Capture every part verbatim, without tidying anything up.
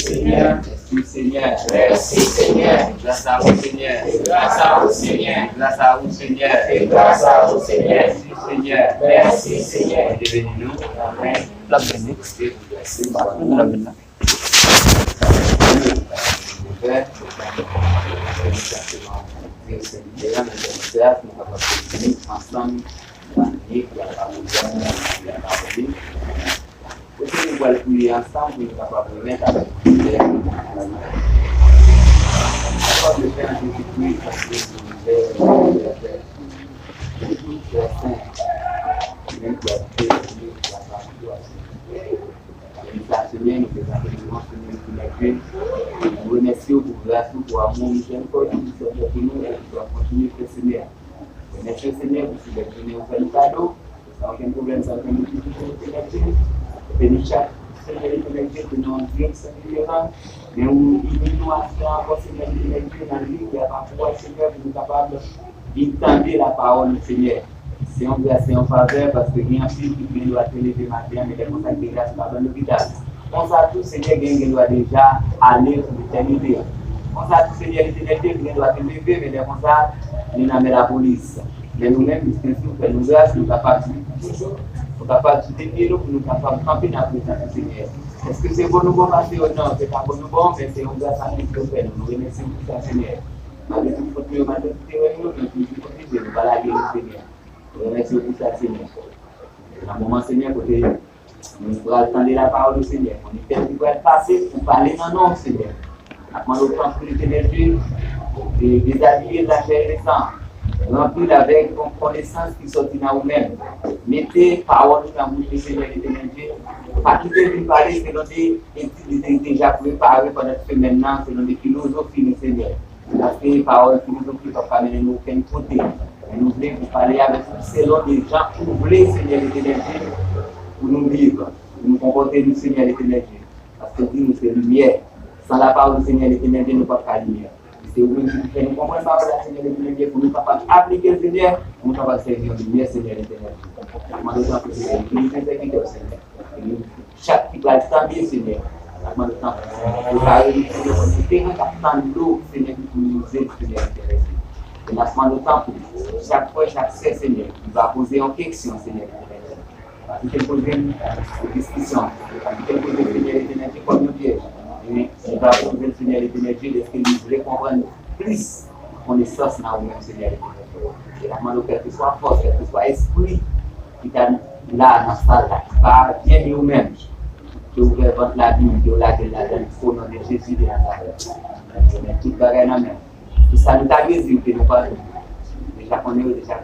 Senyè. Mèsi, Senyè. Mèsi, Senyè. Gras a ou, Senyè. Gras a ou, Senyè. Gras a ou, Senyè. Gras a ou, Senyè. Mèsi, Senyè. Mèsi, Senyè. Bondye beni nou. Amèn. L ap beni. L ap beni. Ansanm, kote nou pral priye ansanm pou nou kapab remèt avèk nou. Papa, nou fè an Jezikri, paske nou fè, nou fè, nou fè, nou fè, nou fè, nou fè, Senyè, nou prezante nou devan Senyè, nou fè nou. Nou remèsye w pou gras ou, pou amou ou, nou fè nou kòrèk pou nou sèvi pou nou, e pou w ap kontinye fè, Senyè. Remèsye w, Senyè, pou si bèl jounen ou fè nou kado, san okenn pwoblèm, san okenn difikilte, Letènèl Dye. Beni chak Senyè, Letènèl Dye, pou nou an direksyon ki devan. Men ou ini nou aswè ankò, Senyè, Letènèl Dye, nan liy ki ap apwòche, Senyè, pou nou kapab vin tande lapawòl ou, Senyè. Se yon gras, se yon favè, paske gen anpil ki gen dwa te leve maten an, men lè konsa, ki te deja sou kabann lopital. Konsa tou, Senyè, gen, gen dwa deja ale pou letènite. Konsa tou, Senyè, Letènèl Dye, gen dwa te leve, men lè konsa, li nan men lapolis. Men nou menm, piske si w fè nou gras, nou kapab viv toujou, nou kapab soutni nou, pou nou kapab kanpe nan prezans ou, Senyè. Èske se bon nou bon pase yo? Non, se pa bon nou bon, men se yon gras anpil ke w fè nou. Nou remèsye w pou sa, Senyè. Malgre tout fòt nou yo, malgre tout erè nou yo, men toujou pwoteje nou, pa lage nou, Senyè. Nou remèsye w pou sa, Senyè. Nan moman, Senyè, kote nou pral tande lapawòl ou, Senyè, konnen tèt li pral pase pou pale nan non w, Senyè. N ap mande w tanpri, Letènèl Dye, de dezabiye lachè e lesan. Ranpli l avèk yon konesans ki sòti nan ou menm. Mete pawòl ou nan bouch li, Senyè, Letènèl Dye. Pa kite l vin pale selon de etid li te deja prepare pandan semèn nan, selon de filozofi li, Senyè. Paske pawòl filozofi p ap ka mennen nou okenn kote. Men nou vle pou pale avèk nou selon de jan ou vle, Senyè, Letènèl Dye, pou nou viv, pou nou konpòte nou, Senyè, Letènèl Dye. Paske w di nou se limyè. San lapawòl ou, Senyè, Letènèl Dye, nou p ap ka limyè. E se ou menm ki pou fè nou konprann pawòl la, Senyè, Letènèl Dye, pou nou kapab aplike l, Senyè, pou nou kapab sèvi yon limyè, Senyè, Letènèl Dye. Mande w tanpri, Senyè, itilize sèvitè w, Senyè. Chak ki pral tande, Senyè, n ap mande w tanpri, prepare nou, Senyè, pou nou teren k ap tann dlo, Senyè, ki pou nou ize, Senyè, Letènèl Dye. E n ap mande w tanpri, chak frè, chak sè, Senyè, ki va poze yon keksyon, Senyè, Letènèl, pa kite l poze l pou diskisyon, pa kite l poze l, Senyè, Letènèl Dye, kòm yon pyèj. Men li va poze l, Senyè, Letènèl Dye, dèske li vle konprann plis konesans nan ou menm, Senyè, Letènèl Dye. E n ap mande w, kèlkeswa fòs, kèlkeswa espri ki ta la nan sal la, ki pa vyen de ou menm, ke w ouvè vant lavi, ke w lage l ladan l, o non de Jezi de Nazarèt. Ou met tout bagay nan men w. Tout sa nou ta dwe di w ke nou pa di w. Deja konnen yo, deja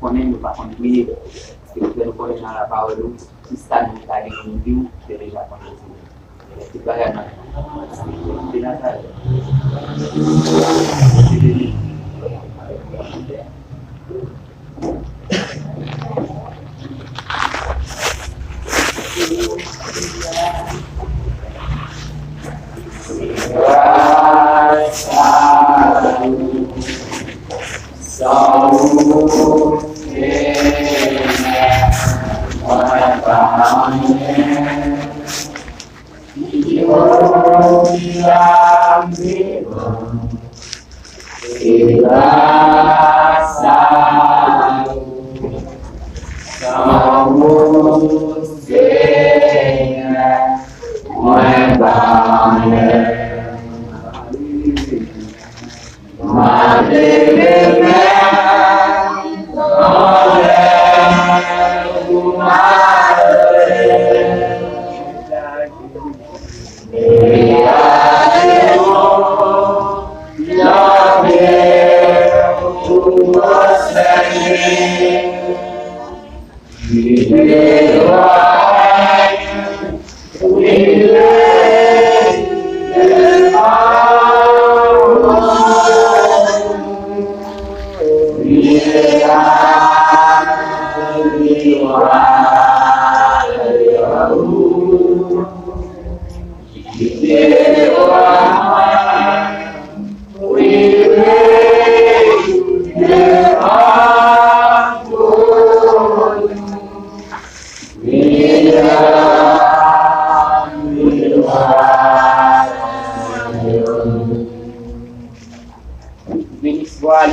konnen nou pa konn priye. Paske ou fè nou konnen nan lapawòl ou, tout sa nou ta gen pou nou di w, ou te deja konnen, Senyè. Tout bagay nan men w. De Nazarèt. Bondye beni w. Gras a ou, san ou, Senyè, mwen pa anyen. Ki bon ki la vivan. Se gras a ou, san ou, Senyè, mwen pa anyen. M ap leve men m anlè pou m adore.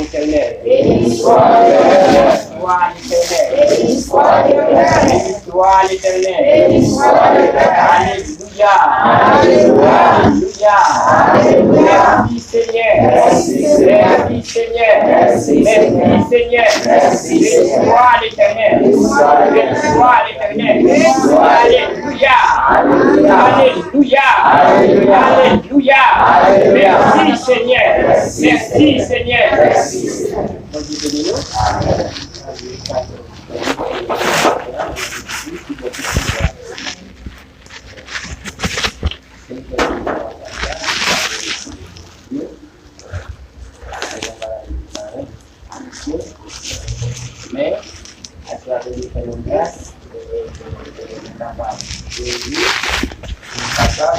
Éternel. Béni soit l'Éternel. Béni soit l'Éternel. Béni soit l'Éternel. Béni soit l'Éternel. Alléluia. Alléluia. Alléluia. Merci Seigneur. Merci Seigneur. Merci Seigneur. Merci Seigneur. Merci Seigneur. Béni soit l'Éternel. Béni soit l'Éternel. Béni soit l'Éternel. Alléluia. Alléluia. Alléluia. Alléluia. Alléluia. Merci Seigneur. Merci Seigneur. Merci Seigneur. Bondye beni nou. Men, atravè li fè nou gras, nou kapab reyini, nou kapab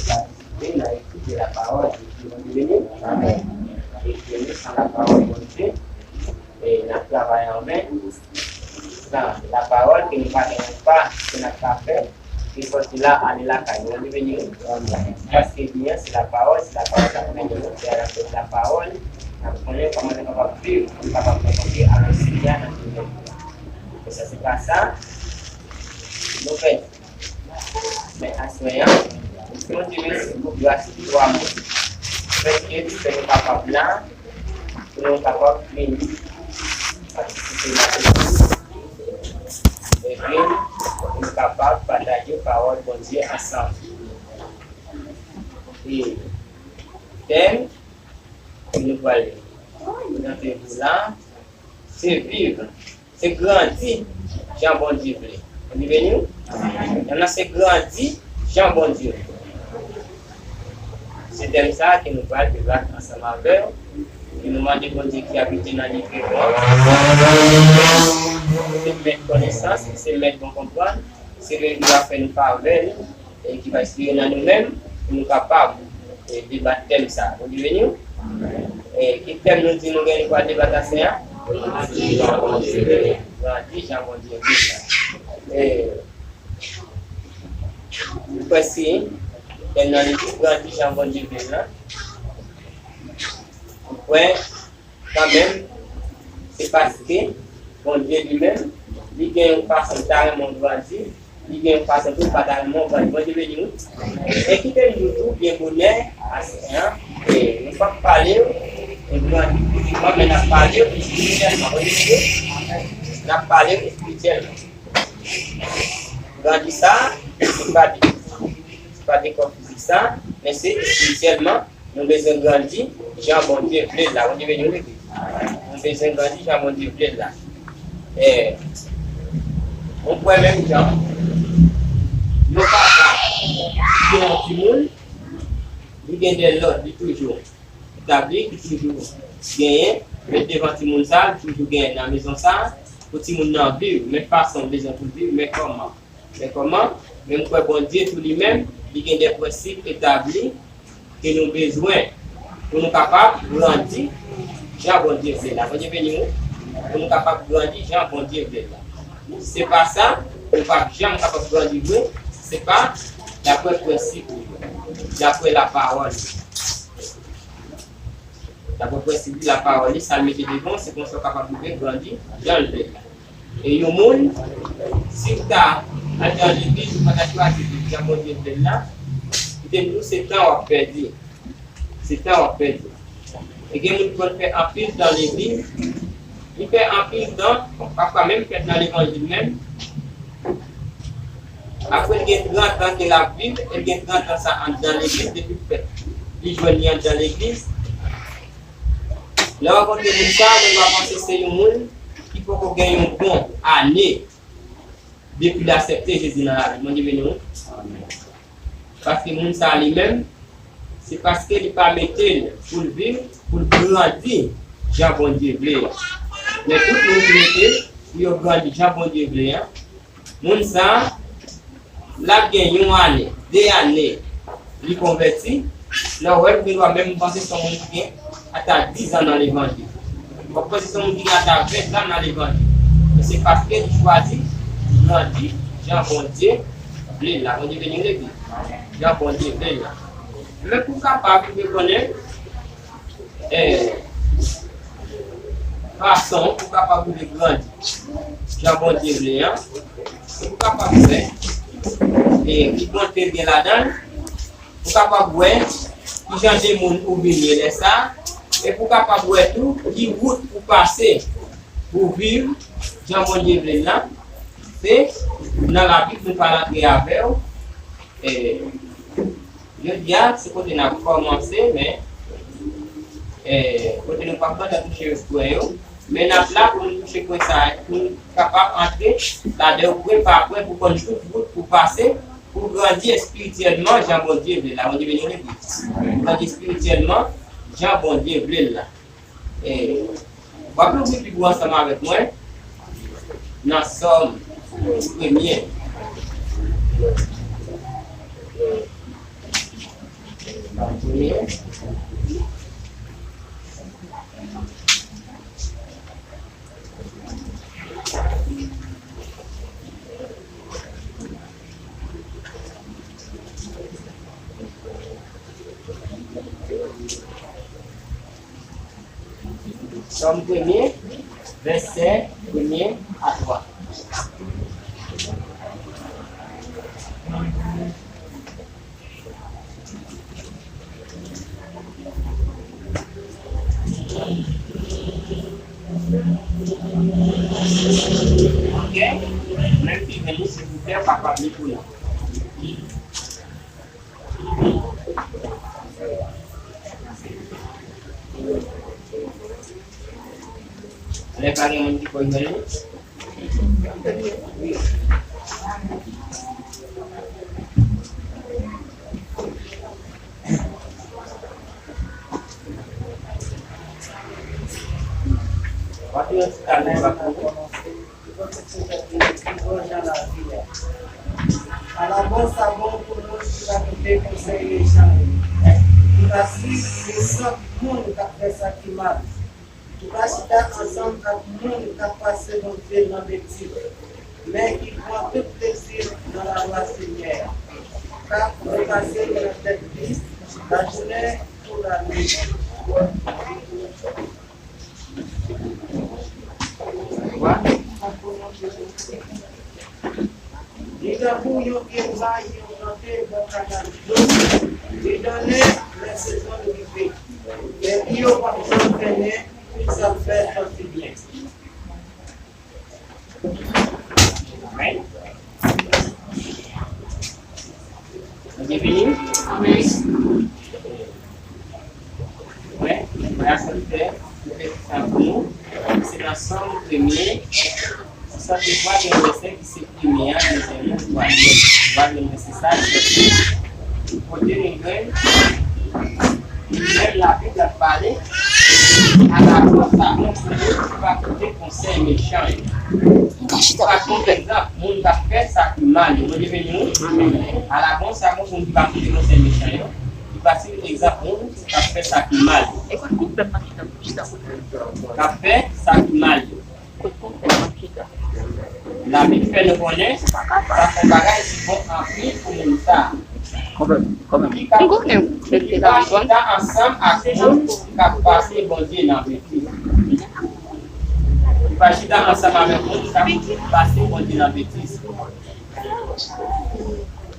patisipe nan etid de la pawòl de Dye. Bondye beni. Amèn. E ke nou san la pawòl Bondye, e n ap travay anven, san la pawòl ke nou pa gen yon pa ke n ap ka fè, e fò sila ale lakay nou. Bondye beni nou. Amèn. Paske li an, se lapawòl, se lapawòl k ap mennen nou, se avèk lapawòl n ap konnen kòman nou kapab viv, pou nou kapab fè Bondye alò Senyè a nan nou menm. Men sa se pa sa nou fè. Men aswè an, Bondye mèsi pou gras li, pou amou li. Paske li fè nou kapab la, pou nou kapab vini patisipe nan legliz, epi pou nou kapab pataje pawòl Bondye ansanm. E tèm ke nou pral prezante pou la, se viv, se grandi jan Bondye vle. Bondye beni w. Tèm nan se grandi jan Bondye vle. Se tèm sa a ke nou pral debat ansanm avè w, ke nou mande Bondye ki abite nan lye pi wo an, se mèt konesans, se mèt bon konprann, se li ki va fè nou favè li, e ki va espire nan nou menm, pou nou kapab, e, debat tèm sa a. Bondye beni w. E, ki tèm nou di nou gen pou debat aswè a? Grandi jan Bondye vle. Grandi jan Bondye vle la. E, m kwè si tèm nan li di grandi jan Bondye vle la. M kwè kanmenm, se paske Bondye li menm, li gen yon fason li ta renmen w grandi, li gen yon fason tou li pa ta renmen w grandi. Bondye beni w. E kite m di w tou, byen bonè, aswè an, e nou p ap pale w, e grandi fizikman, men n ap pale w espirityèlman. Bondye beni w. N ap pale w espirityèlman. Grandi sa, se pa de, se pa de kò fizik sa, men se espirityèlman. Nou bezwen grandi jan Bondye vle l la. Bondye beni w, legliz. Nou bezwen grandi jan Bondye vle l la. E, nou kwè menm jan yon papa ki gen yon timoun, li gen de lòd, li toujou etabli, li toujou genyen, met devan timoun sa, li toujou genyen nan mezon sa, pou timoun nan viv, men fason l bezwen pou l viv, men kòman. Men kòman? Men m kwè Bondye tou li menm, li gen de prensip etabli ke nou bezwen pou nou kapab grandi jan Bondye vle la. Bondye beni w. Pou nou kapab grandi jan Bondye vle la. Si se pa sa, nou p ap janm kapab grandi vre, si se pa daprè prensip li yo, daprè lapawòl li. Daprè prensip li, lapawòl li, sa l mete devan w, se konsa w kapab rive grandi jan l vle. E yon moun, si w ta al nan legliz, ou pa ta chwazi viv jan Bondye vle l la, kite m di w, se tan w ap pèdi. Se tan w ap pèdi. E gen moun ki konn fè anpil tan legliz, li fè anpil tan, pafwa menm fèt nan levanjil menm. Apre l gen trant an ke l ap viv, e l gen trant an sa anndan legliz depi l fèt. Li jwenn li anndan legliz. Lè w rankontre moun sa, moun va panse se yon moun ki poko gen yon bon ane depi l aksepte Jezi nan lavi l. Bondye beni w. Paske moun sa li menm, se paske li pa mete l pou l viv, pou l grandi jan Bondye vle a. Men tout moun ki mete l pou yo grandi jan Bondye vle a, moun sa, l ap gen yon ane, de ane, li konvèti, lè w wè l, gen dwa menm panse se yon moun ki gen ata diz an nan levanjil. W ap panse se yon moun ki gen ata ven zan nan levanjil. Men se paske li chwazi grandi jan Bondye vle l la. Bondye beni w, legliz. Jan Bondye vle l la. Men pou w kapab rive konnen, eh, fason pou w kapab rive grandi jan Bondye vle an, e pou w kapab wè e ki bonte l gen ladan l, pou w kapab wè ki jan de moun ou vin ye lè sa a, e pou w kapab wè tou ki wout ou pase pou w viv jan Bondye vle l lan. Se nan Labib nou pral antre avè w. E, jodi a, se kote n ap kòmanse, men, e, kote nou p ap gentan touche pwen yo. Men n ap la pou nou touche pwen sa a, pou nou kapab antre ladan yo pwen pa pwen, pou konn tout wout pou pase, pou grandi espirityèlman jan Bondye vle la. Bondye beni w, legliz. Grandi espirityèlman jan Bondye vle l la. E, w ap louvri Bib ou ansanm avèk mwen nan Sòm premye. Sòm premye. Sòm premye, vèsè premye a twa. Ok? Menm ki vini, silvouplè, kapab li pou nou. Lè pa gen moun ki konn li. Ala bon sa bon pou moun ki pa koute konsèy mechan yo, ki pa swiv egzanp moun k ap fè sa ki mal, ki pa chita ansanm ak moun k ap pase Bondye nan betiz, men ki pran tout plezi nan lalwa Senyè a, k ap repase nan tèt li lajounen kou lannuit. Li tankou yon pye may yo plante bò kanal dlo, li donnen lè sezon l rive. Epi yo p ap janm fennen, tout sa l fè santi byen. Amèn. Bondye beni. Amèn. Wè, mwen a santi fè, fè sa pou nou. Se nan Sòm premye, sòt de twa gen vèsè ki se premye a, dezyèm nan, twazyèm. Twazyèm nan se sa, se kote nou jwenn menm Labib la pale, ala bon sa bon pou moun ki pa koute konsèy mechan yo. Ki pa konn egzanp moun k ap fè sa ki mal yo. Bondye beni nou. Ala bon sa bon pou moun ki pa koute konsèy mechan yo. Li pa swiv egzanp moun k ap fè sa ki mal. K ap fè sa ki mal yo. Labib fè nou konnen sa se yon bagay ki bon anpil pou moun sa a. Ki pa, ki pa chita ansanm ak moun k ap pase Bondye nan betiz. Ki pa chita ansanm avèk moun k ap pase Bondye nan betiz.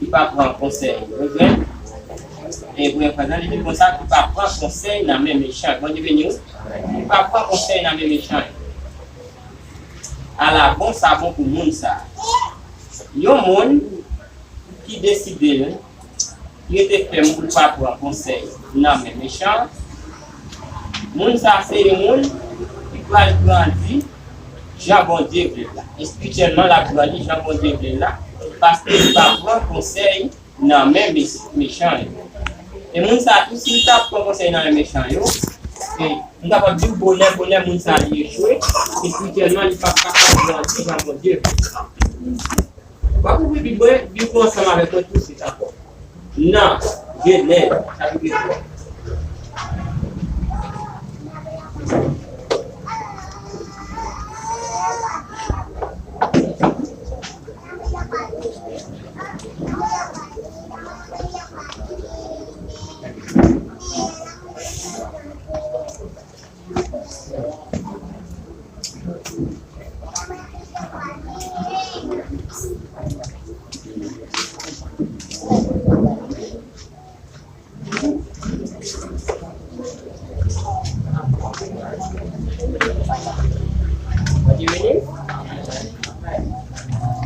Li pa pran konsèy. Ou konprann? Ebre prezan, li di konsa, li pa pran konsèy nan men mechan. Bondye beni w. Li pa pran konsèy nan men mechan. Ala bon sa bon pou moun sa. Yon moun ki deside l rete fèm pou l pa pran konsèy nan men mechan. Moun sa se yon moun ki pral grandi jan Bondye vle l la. Espirityèlman, l ap grandi jan Bondye vle l la, paske li pa pran konsèy nan men mech-, mechan yo. E moun sa tou, si l ta pran konsèy nan men mechan yo, e m kapab di w bonè, bonè moun sa li echwe, espirityèlman, li p ap kapab grandi jan Bondye vle. W ap ouvri Bib mwen, Bib ou ansanm avèk mwen tousuit ankò. Nan Jenèz, chapit twa. Bondye beni.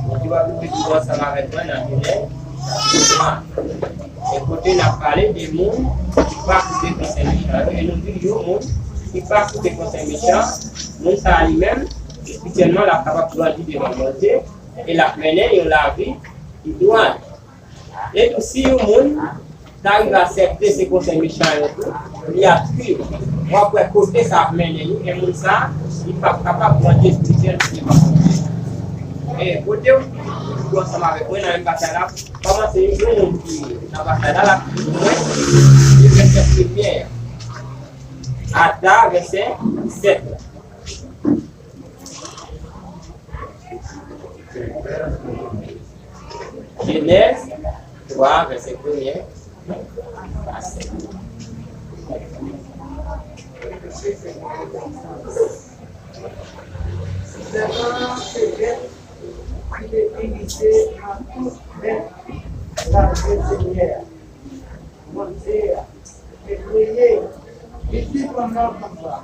Bondye va okipe nou ansanm avèk mwen nan jounen. E kote n ap pale de moun ki pa koute konsèy mechan yo, e nou di yon moun ki pa koute konsèy mechan, moun sa a li menm, espirityèlman, l ap kapab grandi devan Bondye, e l ap mennen yon lavi ki dwat. E tou, si yon moun ta rive aksepte se konsèy mechan yo tou, li ap swiv. W ap wè kote sa ap mennen li, e moun sa a, li p ap kapab grandi espirityèl devan Bondye. E kote w, ou ansanm avèk mwen nan menm batay la, kòmanse yon moun ki nan batay la, l ap di mwen, de vèsè premye a ata vèsè sèt la. Jenèz twa, vèsè premye a sèt. Sèpan an se bèt ki te pi lise nan tout bèt lagre Senyè a, Bondye a, te kreye. Li di fanm nan konsa,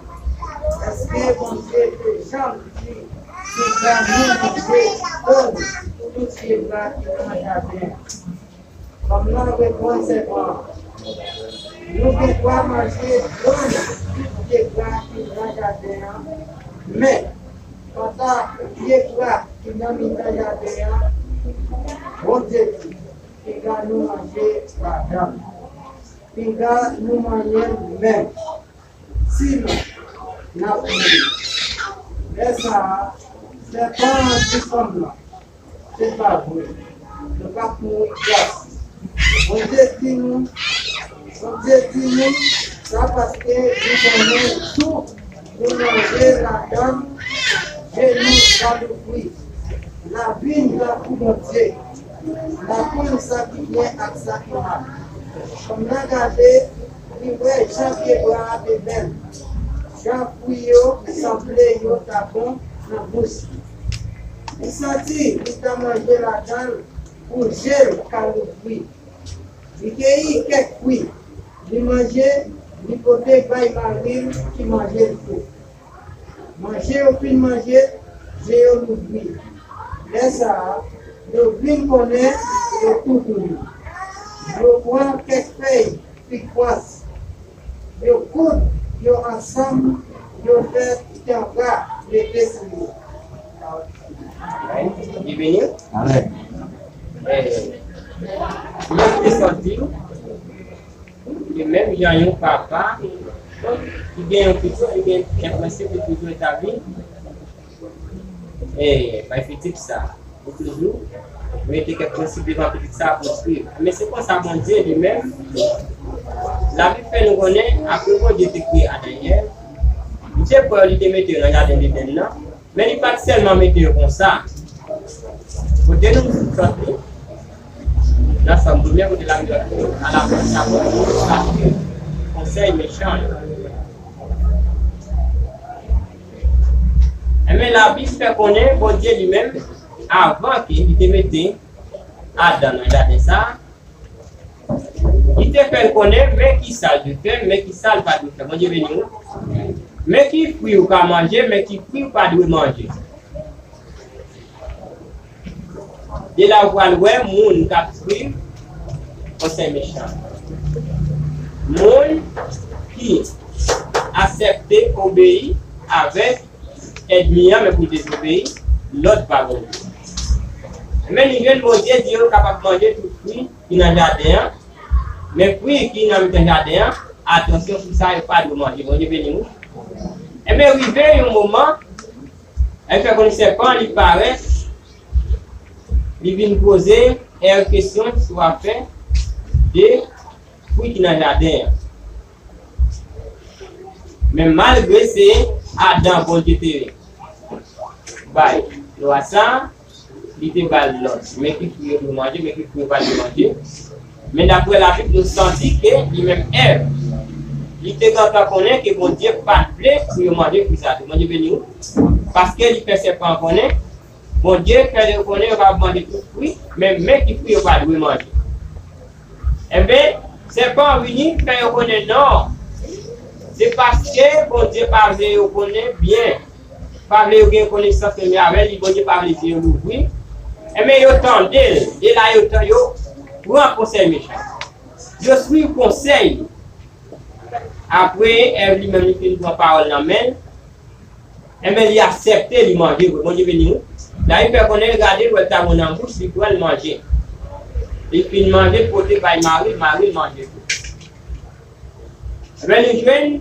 èske Bondye te janm di, pinga nou manje grenn tout pye gra ki nan jaden an? Fanm nan reponn sèpan an, nou gen dwa manje grenn tout pye gra ki nan jaden an, men, kanta pye gra ki nan mitan jaden an, Bondye di, pinga nou manje ladan l. Pinga nou manyen l menm. Sinon, n ap mouri. Lè sa a, sèpan an di fanm nan, se pa vre, nou p ap mouri gras. Bondye di nou, Bondye di nou sa paske li konnen tou nou manje ladan l, je nou va louvri. Lavi n tankou Bondye. L aprann sa ki byen ak sa ki mal. Fanm nan gade, li wè jan pye gra a te bèl, jan fwi yo sanble yo ta bon nan bouch li. Li santi li ta manje ladan l pou je l ka louvri. Li keyi kèk fwi, li manje, li pote bay mari l ki manje l tou. Manje yo fin manje, je yo louvri. Lè sa a, yo vin konnen yo tou kouri. Yo pran kèk fèy pikwans, yo koud yo ansanm, yo fè tanga mete sou yo. Bondye beni w. Amèn. Eh, mwen te santi w. E menm jan yon papa ki gen yon pitit, li gen kèk prensip li toujou etabli. E bay pitit sa, li toujou mete kèk prensip devan pitit sa pou l swiv. Men se konsa Bondye li menm, Labib fè nou konnen, apre Bondye te kreye Adan e Èv, li te pran yo, li te mete yo nan jaden Edenn nan. Men li pa t sèlman mete yo konsa. Kote nou sot li? Nan Sòm premye, kote Labib di nou, alafen sa bon moun pa swiv konsèy mechan yo. Enben, Labib fè konnen Bondye li menm, avan ke li te mete Adan nan jaden sa a, li te fè l konnen men ki sa l dwe fè, men ki sa l pa dwe fè. Bondye beni w. Men ki fwi ou ka manje, men ki fwi ou pa dwe manje. De la ou pral wè moun k ap swiv konsèy mechan. Moun ki aksepte obeyi avèk ènmi an, men pou dezobeyi lòd pa Bondye. Men li jwenn Bondye di yo kapab manje tout fwi ki nan jaden an, men fwi ki nan mitan jaden an, atansyon, fwi sa yo pa dwe manje. Bondye beni w. Enben, rive yon moman, li fè konnen sèpan an, li parèt, li vin poze Èv kesyon sou afè de fwi ki nan jaden an. Men malgre se Adan Bondye te bay lwa sa a, li te ba l lòd, men ki fwi yo dwe manje, men ki fwi yo pa dwe manje. Men daprè Labib, nou santi ke li menm Èv, li te gentan konnen ke Bondye pa t vle pou yo manje fwi sa a tou. Bondye beni w. Paske li fè sèpan an konnen, Bondye fè yo konnen yo kapab manje tout fwi, men men ki fwi yo pa dwe manje. Enben, sèpan an vini fè yo konnen non. Se paske Bondye pa vle yo konnen byen, pa vle yo gen konesans menm avè li, Bondye pa vle zye yo louvri. Enben, yo tande l, e la yo tan yo pran konsèy mechan. Yo swiv konsèy li. Apre, Èv li menm li fin pran pawòl nan men l, enben, li aksepte, li manje vre. Bondye beni wi. Dayè, fè konnen l gade l, wè l ta bon nan bouch, li pran l manje. Li fin manje, l pote bay mari l, mari l manje tou. Enben, nou jwenn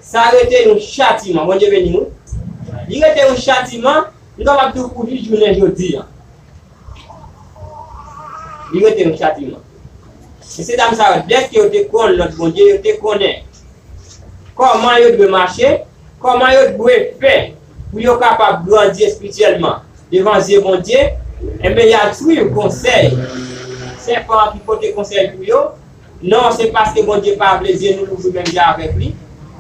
sa rete yon chatiman. Bondye beni nou. Li rete yon chatiman, m kapab di w pou li jounen jodi a. Li rete yon chatiman. Mesye dam sa yo, dèske yo te konn lòt Bondye, yo te konnen kòman yo dwe mache, kòman yo dwe fè pou yo kapab grandi espirityèlman devan zye Bondye, enben, y al swiv konsèy sèpan an ki pote konsèy pou yo. Non, se paske Bondye pa vle zye nou louvri menm jan avèk li.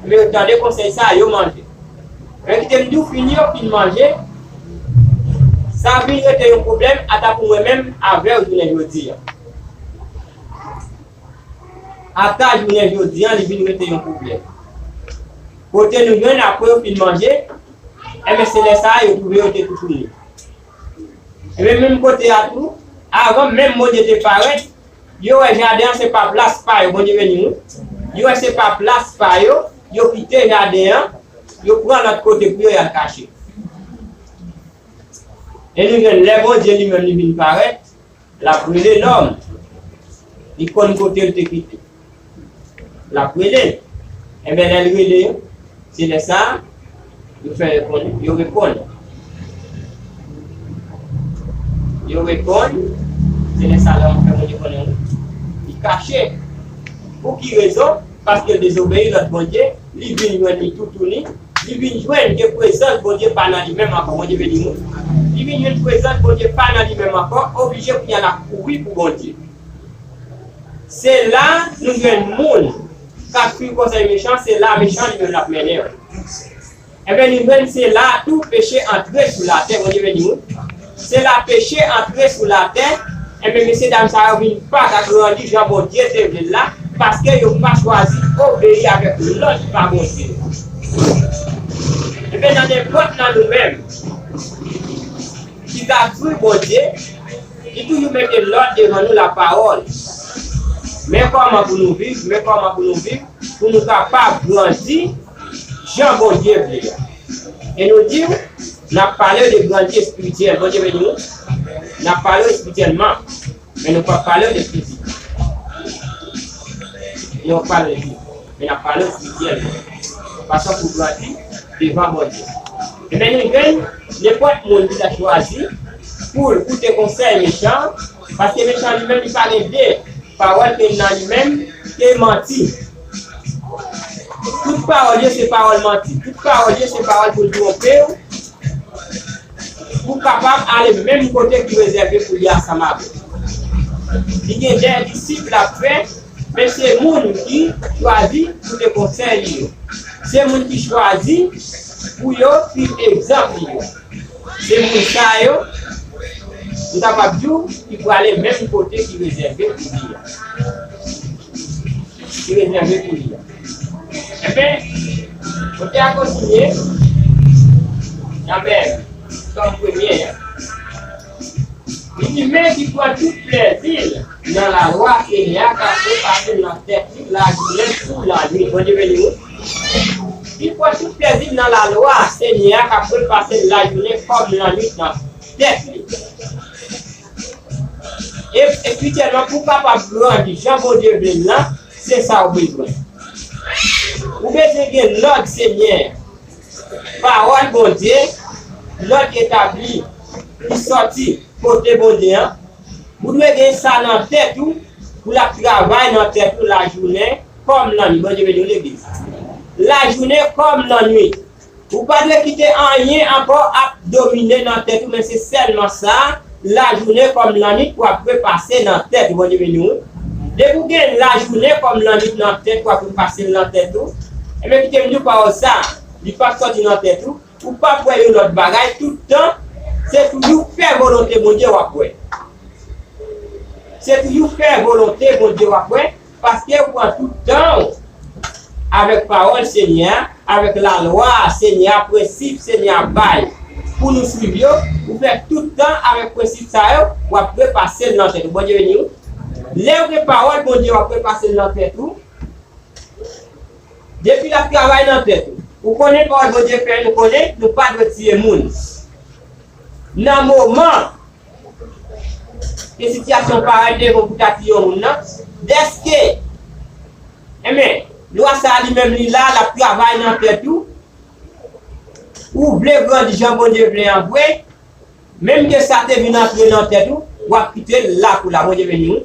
Enben, yo tande konsèy sa a, yo manje. Men kite m di w, fini yo fin manje, sa vin rete yon pwoblèm ata pou mwen menm avè w jounen jodi a. Ata jounen jodi a, li vin rete yon pwoblèm. Kote nou jwenn apre yo fin manje, enben, se lè sa a yo twouve yo te toutouni. Enben, menm kote a tou, avan menm Bondye te parèt, yo wè jaden an se pa plas pa yo, Bondye beni nou. Yo wè se pa plas pa yo, yo kite jaden an, yo pran lòt kote pou yo y al kache. E nou jwenn lè Bondye li menm li vin parèt, l ap rele lòm. Li konn kote l te kite. L ap rele l. Enben, lè l rele yo, se lè sa a, yo fè reponn, yo reponn. Yo reponn, se lè sa a lòm fè moun yo konnen wi. Li kache. Pou ki rezon? Paske l dezobeyi lòt Bondye, li vin jwenn li toutouni, li vin jwenn ke prezans Bondye pa nan li menm ankò. Bondye beni nou. Li vin jwenn prezans Bondye pa nan li menm ankò, oblije kounye a l ap kouri pou Bondye. Se la nou jwenn moun k ap swiv konsèy mechan, se la mechan li menm l ap mennen yo. Enben, nou jwenn se la tou peche antre sou latè, Bondye beni nou. Se la peche antre sou latè, enben, mesye dam sa yo vin pa ka grandi jan Bondye te vle l la, paske yo pa chwazi obeyi avèk lòd pa Bondye. Enben, nan nenpòt nan nou menm, ki ta swiv Bondye, li toujou mete lòd devan nou, lapawòl. Men kòman pou nou viv, men kòman pou nou viv, pou nou kapab grandi jan Bondye vle a. E nou di w, n ap pale de grandi espirityèl. Bondye beni nou. N ap pale espirityèlman. Men nou p ap pale de fizik. Nou p ap pale de fizik. Men n ap pale espirityèlman. Fason pou grandi devan Bondye. Ebyen, nou jwenn nenpòt moun ki ta chwazi pou l koute konsèy mechan, paske mechan li menm li pa gen de pawòl ke nan li menm ke manti. Tout pawòl yo se pawòl manti. Tout pawòl yo se pawòl pou l twonpe w, pou w kapab ale menm kote ki rezève pou li ansanm avè w. Li gen de disip l ap fè, men se moun ki chwazi koute konsèy li yo. Se moun ki chwazi pou yo suiv egzanp li yo. Se moun sa yo, m kapab di w, ki prale menm kote ki rezève pou li a. Ki rezève pou li a. Ebyen, kote a kontinye, nan vèsè premye a. Li di, men ki pran tout plèzi l nan lalwa Senyè a k ap repase nan tèt li lajounen kou lannwit. Bondye beni w. Li pran tout plèzi l nan lalwa Senyè a k ap repase lajounen kòm lannwit nan tèt li. E, espirityèlman, pou w kapab grandi jan Bondye vle l lan, se sa w bezwen. Ou bezwen gen lòd Senyè, pawòl Bondye, lòd etabli, ki sòti kote Bondye an. Ou dwe gen sa nan tèt ou, pou l ap travay nan tèt ou lajounen kòm lannwit. Bondye beni w, legliz. Lajounen kòm lannwit. Ou pa dwe kite anyen ankò ap domine nan tèt ou, men se sèlman sa, lajounen kòm lannwit, pou ap repase nan tèt ou. Bondye beni w. Depi w gen lajounen kòm lannwit nan tèt ou, ap repase l nan tèt ou, ebyen, kite m di w pawòl sa, li p ap sòti nan tèt ou, ou p ap wè yon lòt bagay, tout tan, se toujou fè volonte Bondye w ap wè. Se toujou fè volonte Bondye w ap wè, paske ou pran tout tan w avèk pawòl Senyè a, avèk lalwa Senyè a, prensip Senyè a bay pou nou swiv yo, ou fè tout tan avèk prensip sa yo, w ap repase l nan tèt ou. Bondye beni w. Lè w gen pawòl Bondye, w ap repase l nan tèt ou. Depi l ap travay nan tèt ou, ou konnen pawòl Bondye fè nou konnen nou pa dwe tiye moun. Nan moman ke sitiyasyon parèt devan w pou ta tiye yon moun nan, dèske, enben, lwa sa a li menm li la, l ap travay nan tèt ou, ou vle grandi jan Bondye vle an vre, menm ke sa te vin antre nan tèt ou, w ap kite l la pou la, Bondye beni w.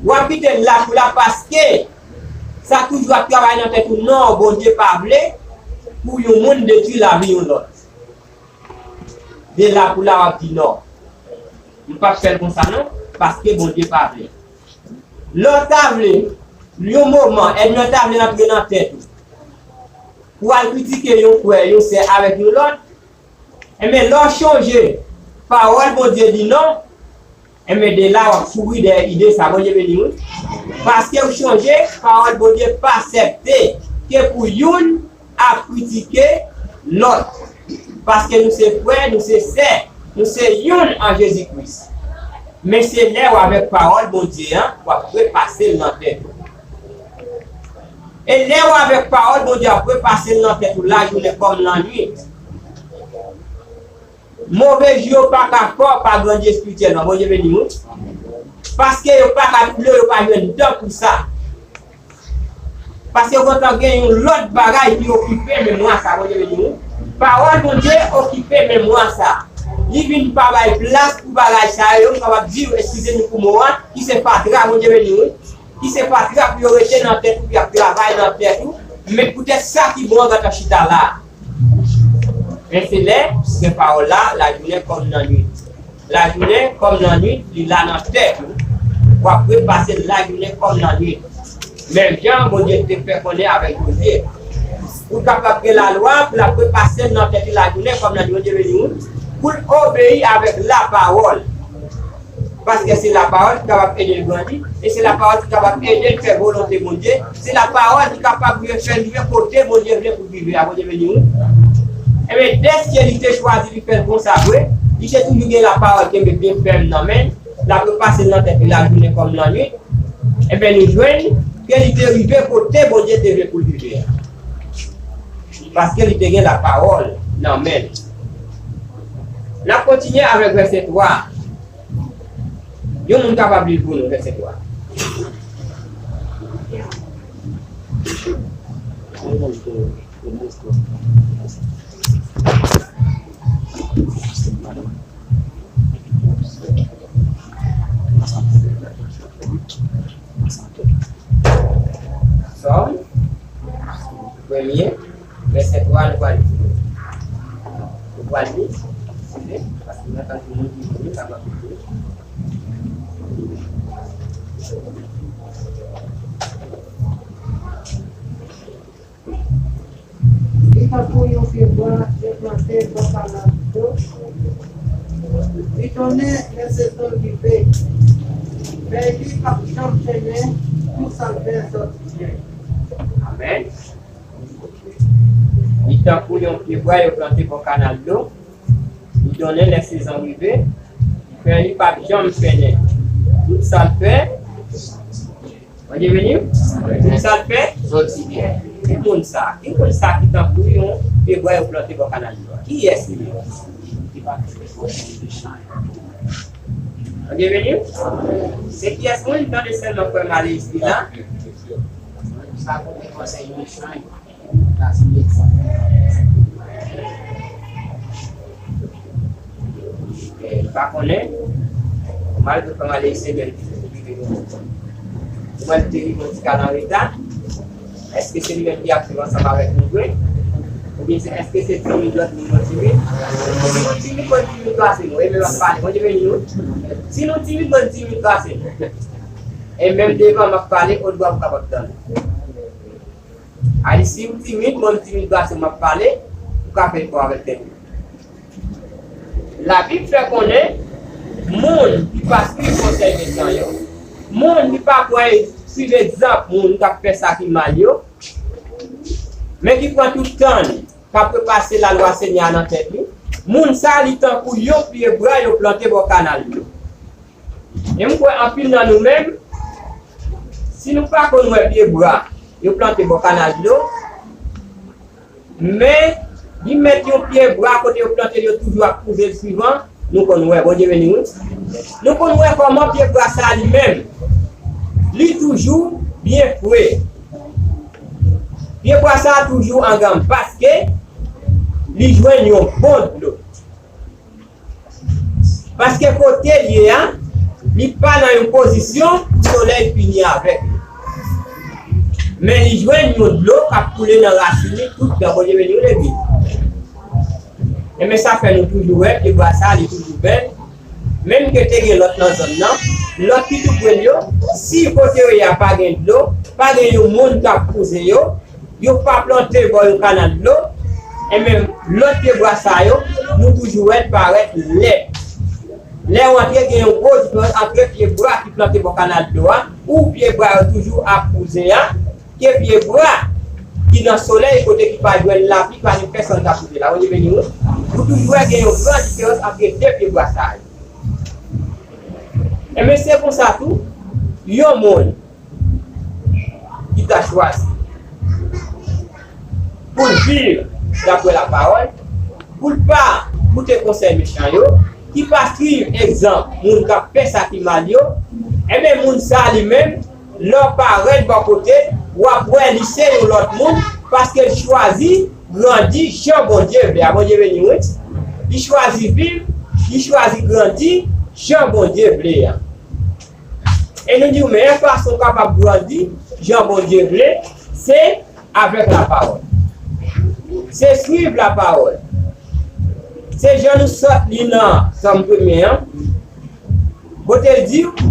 W ap kite l la pou la paske sa toujou ap travay nan tèt ou, non, Bondye pa vle pou yon moun detwi lavi yon lòt. De la pou la w ap di non. M p ap fè l konsa non, paske Bondye pa vle. Lè w ta vle, yon moman, ènmi an ta vle antre nan tèt ou pou al kritike yon frè, yon sè avèk yon lòt, enben, lè w chonje pawòl Bondye di non, enben, de la w ap kouri dèyè ide sa. Bondye beni w. Paske w chonje, pawòl Bondye pa aksepte ke pou youn ap kritike lòt. Paske nou se frè, nou se sè, nou se youn an Jezi Kris. Men se lè w avèk pawòl Bondye an, w ap repase l nan tèt ou. E lè w avèk pawòl Bondye, w ap repase l nan tèt ou lajounen kòm lannwit. Move jou yo pa ka fè w pa grandi espirityèlman. Bondye beni w. Paske yo pa ka touble w, yo pa jwenn tan pou sa. Paske yo gentan gen yon lòt bagay ki okipe memwa sa, Bondye beni w. Pawòl Bondye okipe memwa sa. Li vin pa bay plas pou bagay sa yo, m kapab di w, eskize nou pou mo a, ki se fatra, Bondye beni w. Ki se fatra pou yo rete nan tèt ou, ki ap travay nan tèt ou, men poutèt sa ki bon an gentan chita la. Men se lè gen pawòl la, lajounen kòm lannwit. Lajounen kòm lannwit, li la nan tèt ou. W ap repase l lajounen kòm lannwit. Menm jan Bondye te fè konnen avèk Jozye. Pou l kapab gen lalwa, pou l ap repase l nan tèt li lajounen kòm lannwit. Bondye beni w. Pou l obeyi avèk lapawòl. Paske se lapawòl ki kapab ede l grandi, e se lapawòl ki kapab ede l fè volonte Bondye, se lapawòl ki kapab fè l rive kote Bondye vle pou l rive a. Bondye beni w. Ebyen, dèske li te chwazi li fè l konsa vre, li te toujou gen lapawòl kenbe byen fèm nan men l, l ap repase l nan tèt li lajounen kòm lannwit. Ebyen, nou jwenn ke li te rive kote Bondye te vle pou l rive a. Paske li te gen lapawòl nan men l. N ap kontinye avèk vèsè twa. Yon moun kapab li l pou nou, vèsè twa. Sòm, premye, vèsè twa, nou pral li. Nou pral li, paske nou antann moun ki vini, sa va pito. Li tankou yon pye bwa yo plante bò kanal dlo. Li donnen lè sezon rive. Fèy li p ap janm fennen, tout sa l fè sòti byen. Amèn. Li tankou yon pye bwa yo plante bò kanal dlo. Li donnen lè sezon rive. Fèy li p ap janm fennen. Tout sa l fè, Bondye beni w. Tout sa l fè, sòti byen. Ki moun sa? Ki moun sa ki tankou yon pye bwa yo plante bò kanal dlo a? Kiyès li ye? Bondye beni w. Se kiyès moun? Tande sèlman frè Maleyis li la. Sa konnen konsèy mechan. Eh, m pa konnen. Malgre kòman lè se bèl ki te rive nou. Ou wè l te rive yon ti kal an reta. Èske se li menm ki ap viv ansanm avèk nou vre? Oubyen se, èske se timid lòt moun yo timid? Si nou timid, bann timid pase nou. E men w ap pale. Bondye beni nou. Si nou timid, bann timid pase nou. E menm devan m ap pale, odwa pou kapab tande. A di, si w timid, mwen m timid pase w, m ap pale, ou ka fè efò avèk tèt ou. Labib fè konnen, moun ki pa swiv konsèy mechan yo, moun ki pa pran, swiv egzanp moun k ap fè sa ki mal yo, men ki pran tout tan li, k ap repase lalwa Senyè a nan tèt li, moun sa a li tankou yon pye bwa yo plante bò kanal dlo. E m kwè anpil nan nou menm, si nou pa konn wè pye bwa yo plante bò kanal dlo, men li mèt yon pye bwa kote yo plante l, yo toujou ap kouze l swivan, nou konn wè, Bondye beni wi. Nou konn wè kòman pye bwa sa a li menm, li toujou byen fre. Pye bwa sa a toujou an ganm paske li jwenn yon bon dlo. Paske kote l ye a, li pa nan yon pozisyon pou solèy fini avèk li. Men li jwenn yon dlo k ap koule nan rasin li tout tan. Bondye beni w, legliz. Enben, sa fè nou toujou wè pye bwa sa a, li toujou bèl. Menm ke te gen lòt nan zòn nan, lòt ki tou pre l yo, si kote yo ye a pa gen dlo, pa gen yon moun k ap kouze yo, yo pa plante bò yon kanal dlo, enben, lòt pye bwa sa yo, nou toujou wè l parèt lèd. Lè w antre, gen yon gwo diferans antre pye bwa ki plante bò kanal dlo a, ou pye bwa yo toujou ap kouze a, ke pye bwa ki nan solèy kote ki pa jwenn lapli, pa gen pèsonn k ap kouze la. Bondye beni w. Ou toujou wè gen yon gran diferans antre de pye bwa sa yo. Enben, se konsa tou, yon moun ki ta chwazi pou l viv daprè lapawòl, pou l pa koute konsèy mechan yo, ki pa swiv egzanp moun k ap fè sa ki mal yo, enben, moun sa a li menm, lè w parèt bò kote, w ap wè li se yon lòt moun, paske l chwazi grandi jan Bondye vle a. Bondye beni w, wi. Li chwazi viv, li chwazi grandi jan Bondye vle a. E nou di w, meyè fason w kapab grandi jan Bondye vle, se avèk lapawòl. Se swiv lapawòl. Se jan nou sot li nan Sòm premye an, kote l di w,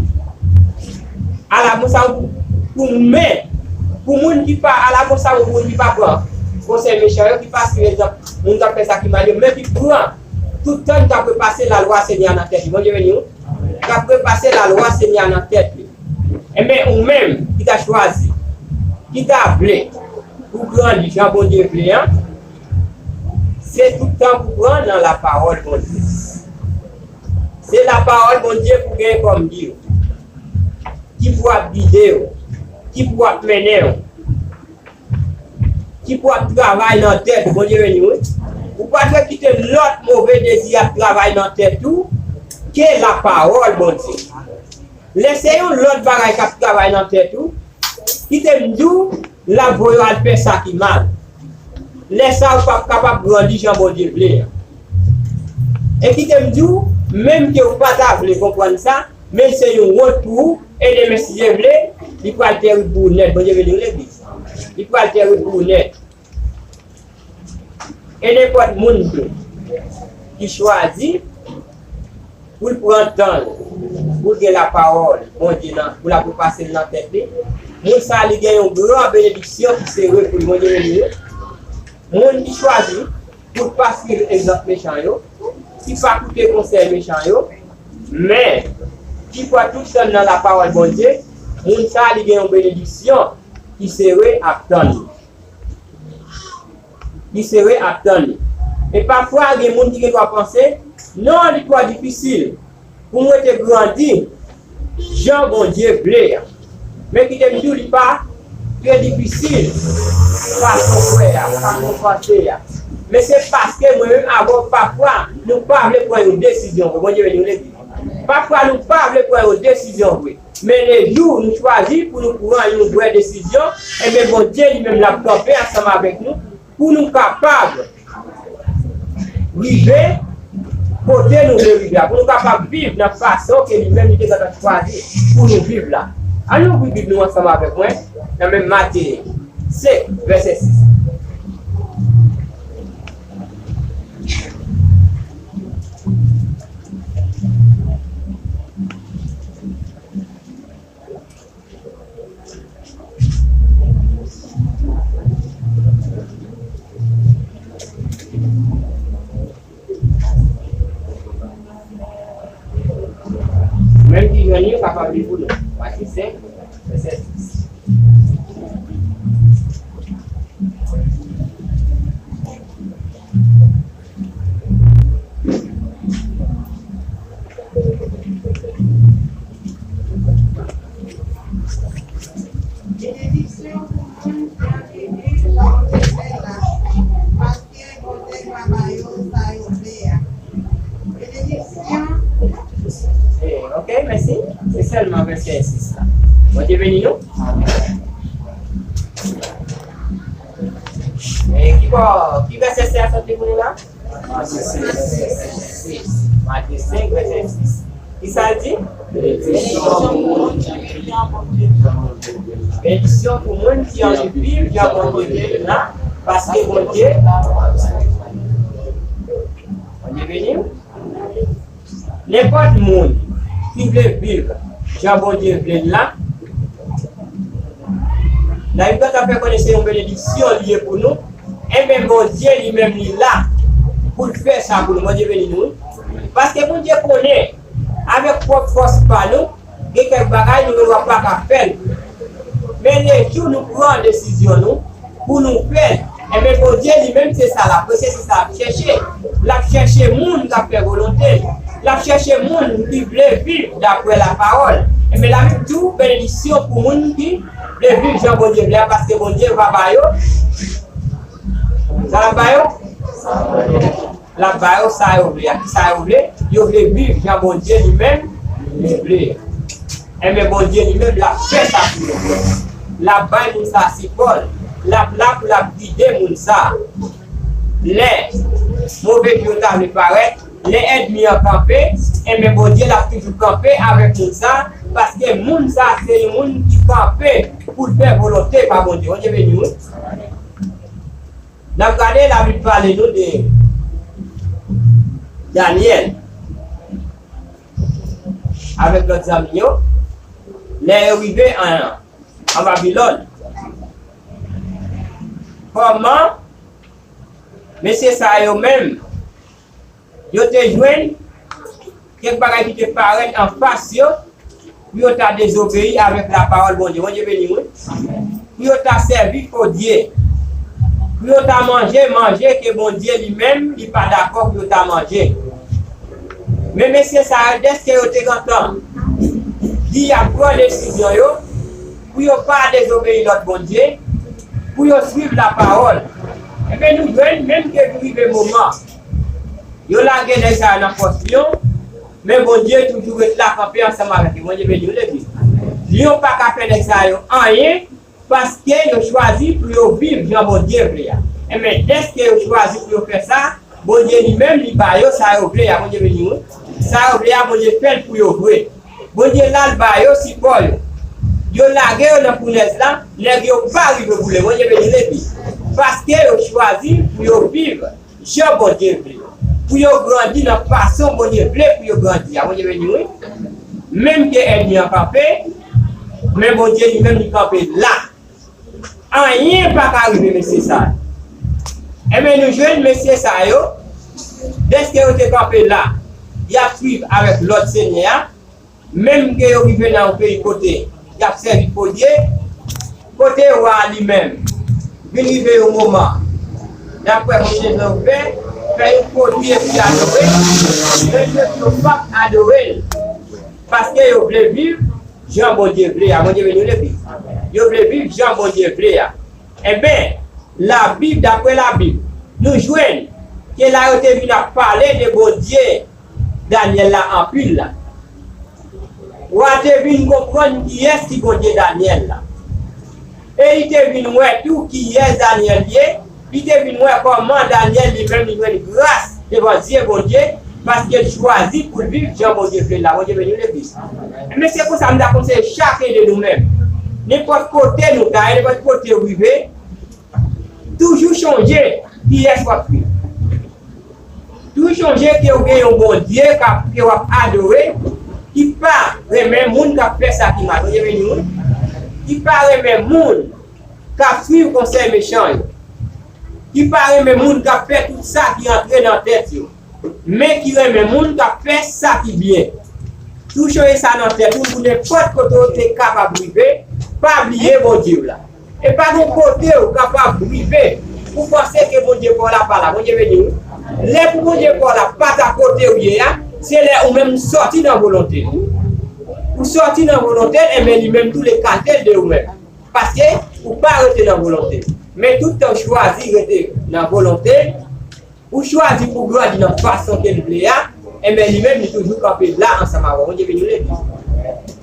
ala bon sa pou, pou men, pou moun ki pa, ala bon sa pou moun ki pa pran konsèy mechan yo, ki pa swiv egzanp moun k ap fè sa ki mal yo, men ki pran tout tan li k ap repase lalwa Senyè a nan tèt li. Bondye beni w. K ap repase lalwa Senyè a nan tèt li. Enben, ou menm ki ta chwazi, ki ta vle pou grandi jan Bondye vle an, se tout tan pou pran nan lapawòl Bondye. Se lapawòl Bondye pou gen kòm gid, ki pou ap gide w, ki pou ap mennen w, ki pou ap travay nan tèt ou. Bondye beni w, wi. Ou pa dwe kite lòt move dezi ap travay nan tèt ou ke lapawòl Bondye. Lè se yon lòt bagay k ap travay nan tèt ou, kite m di w, l ap voye w al fè sa ki mal. Lè sa a, ou p ap kapab grandi jan Bondye vle an. E kite m di w, menm ke ou pa ta vle konprann sa, men se yon wont pou ou, e demen, si Dye vle, li pral tèrib pou ou nèt. Bondye beni w, legliz. Li pral tèrib pou ou nèt. E nenpòt moun tou ki chwazi pou l pran tan l, pou l gen lapawòl Bondye nan, pou l ap repase l nan tèt li, moun sa a, li gen yon gran benediksyon ki sere pou li. Bondye beni w. Moun ki chwazi pou l pa swiv egzanp mechan yo, ki pa koute konsèy mechan yo, men ki kwè tout tan nan lapawòl Bondye, moun sa a, li gen yon benediksyon ki sere ap tann li. Li sere ap tann li. E pafwa, gen moun ki gendwa panse, non, li twò difisil pou mwen te grandi jan Bondye vle a. Men kite m di w, li pa trè difisil fason w wè a, fason w panse a. Men se paske mwen menm avè w, pafwa, nou pa vle pran yon desizyon vre. Bondye beni w, legliz. Pafwa, nou pa vle pran yon desizyon vre. Men lejou nou chwazi pou nou pran yon vrè desizyon, enben, Bondye li menm l ap kanpe ansanm avèk nou pou nou kapab rive kote nou vle rive a, pou nou kapab viv nan fason ke li menm li te gentan chwazi pou nou viv la. Ann ouvri Bib nou ansanm avèk mwen nan menm Mate senk, vèsè sis. Menm ki jwenn li, yo kapab li pou nou. Mati senk, vèsè sis. Benediksyon pou moun ki anvi viv jan Bondye vle l la, paske Bondye va ba yo sa yo vle a. Benediksyon. Eh, ok, mèsi. Se sèlman vèsè sis la. Bondye beni nou. E ki bò, ki vèsè se a soti pou nou la? Matye senk, vèsè sis. Kisa l di? Benediksyon pou moun ki viv jan Bondye vle. Benediksyon pou moun ki anvi viv jan Bondye vle la, paske Bondye, Bondye beni w. Nenpòt moun ki vle viv jan Bondye vle l la, Labib gentan fè konnen se yon benediksyon li ye pou nou. Enben, Bondye li menm li la pou l fè sa pou nou. Bondye beni nou, wi. Paske Bondye konnen, avèk pwòp fòs pa nou, gen kèk bagay nou menm nou pa ka fè l. Men lejou nou pran desizyon nou pou nou fè l, enben, Bondye li menm se sa l apresye, se sa l ap chèche. L ap chèche moun k ap fè volonte l. L ap chèche moun ki vle viv daprè lapawòl. Enben, Labib di w, benediksyon pou moun ki vle viv jan Bondye vle a, paske Bondye va ba yo. Sa l ap ba yo? L ap ba yo sa yo vle a. Ki sa yo vle? Yo vle viv jan Bondye li menm li vle. Enben, Bondye li menm, l ap fè sa pou yo. L ap bay moun sa sipò l. L ap la pou l ap gide moun sa. Lè move jou yo ta vle parèt, lè ènmi an kanpe, enben, Bondye l ap toujou kanpe avèk moun sa, paske moun sa se yon moun ki kanpe pou l fè volonte pa Bondye. Bondye beni w. N ap gade, Labib pale nou de Danyèl avèk lòt zanmi yo, lè yo rive an, an Babilòn. Kòman mesye sa yo menm, yo te jwenn kèk bagay ki te parèt anfas yo, pou yo ta dezobeyi avèk lapawòl Bondye. Bondye beni w, wi. Pou yo ta sèvi fo dye. Pou yo ta manje manje ke Bondye li menm, li pa dakò pou yo ta manje. Men mesye sa yo, dèske yo te gentan di y ap pran desizyon yo, pou yo pa dezobeyi lòt bondye, pou yo swiv lapawòl. Enben, nou jwenn, menm ke vin rive moman yo lage nèg sa yo nan fòs lyon, men Bondye toujou ret la kanpe ansanm avèk yo. Bondye beni w, legliz. Lyon pa ka fè nèg sa yo anyen, paske yo chwazi pou yo viv jan Bondye vle a. Enben, dèske yo chwazi pou yo fè sa, Bondye li menm, li ba yo sa yo vle a. Bondye beni w. Sa yo vle a, Bondye fè l pou yo vre. Bondye la, l ba yo sipò yo. Yo lage yo nan founèz la, nèg yo pa rive boule. Bondye beni w, legliz. Paske yo chwazi pou yo viv jan Bondye vle. Pou yo grandi nan fason Bondye vle pou yo grandi a. Bondye beni w, wi. Menm ke ènmi an kanpe, men Bondye li menm li kanpe la. Anyen pa ka rive mesye sa yo. Enben, nou jwenn mesye sa yo, dèske yo te kanpe la, y ap swiv avèk lòd Senyè a, menm ke yo rive nan yon peyi kote y ap sèvi fo dye, kote wa a li menm vin rive yon moman, daprè Moyiz te fè, fè yon fo dye pou y adore, men yo p ap adore l, paske yo vle viv jan Bondye vle a. Bondye beni w, legliz. Yo vle viv jan Bondye vle a. Enben, Labib, daprè Labib, nou jwenn ke la yo te vin ap pale de Bondye Danyèl la anpil la. Wa te vin konprann kiyès ki Bondye Danyèl la. E li te vin wè tou kiyès Danyèl ye, li te vin wè kòman Danyèl li menm li jwenn gras devan zye Bondye, paske l chwazi pou l viv jan Bondye vle l la. Bondye beni w, legliz. Men se konsa m ta konseye chaken de nou menm. Nenpòt kote nou ta ye, nenpòt kote w rive, toujou chonje kiyès w ap swiv. Toujou chonje ke w gen yon Bondye k ap, ke w ap adore, ki pa renmen moun k ap fè sa ki mal. Bondye beni w. Ki pa renmen moun k ap swiv konsèy mechan yo. Ki pa renmen moun k ap fè tout sa ki antre nan tèt yo. Men ki renmen moun k ap fè sa ki byen. Toujou chonje sa nan tèt ou pou nenpòt kote w te kapab rive, pa bliye Bondye w la. E pa gen kote w kapab rive pou panse ke Bondye pa w la pa la. Bondye beni w. Lè pou Bondye pa w la pa ta kote w ye a, se lè ou menm sòti nan volonte l. Ou sòti nan volonte l, enben li menm tou l ekate l de ou menm. Paske ou pa rete nan volonte l. Men tout tan w chwazi rete nan volonte l, ou chwazi pou grandi nan fason ke l vle a, enben li menm li toujou kanpe la ansanm avè w. Bondye beni w legliz.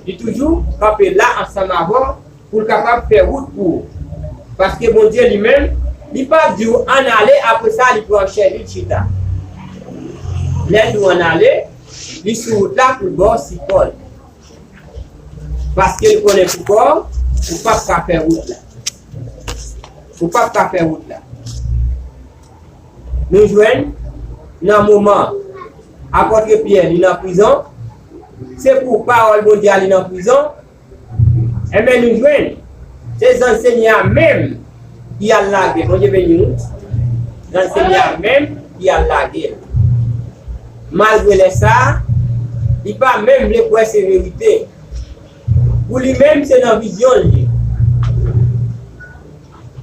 Li toujou kanpe la ansanm avè w pou l kapab fè wout pou ou. Paske Bondye li menm, li p ap di w ann ale, apre sa li pran chèz li chita. Lè l di w ann ale, li sou wout la pou l ba w sipò l. Paske l konnen poukò w, ou p ap ka fè wout la. Ou p ap ka fè wout la. Nou jwenn nan moman apòt Pyè li nan prizon, se pou pawòl Bondye a li nan prizon, enben nou jwenn se zanj Senyè a menm ki al lage l. Bondye beni w. Zanj Senyè a menm ki al lage l. Malgre lè sa a, li pa menm vle kwè se verite. Pou li menm, se nan vizyon l ye.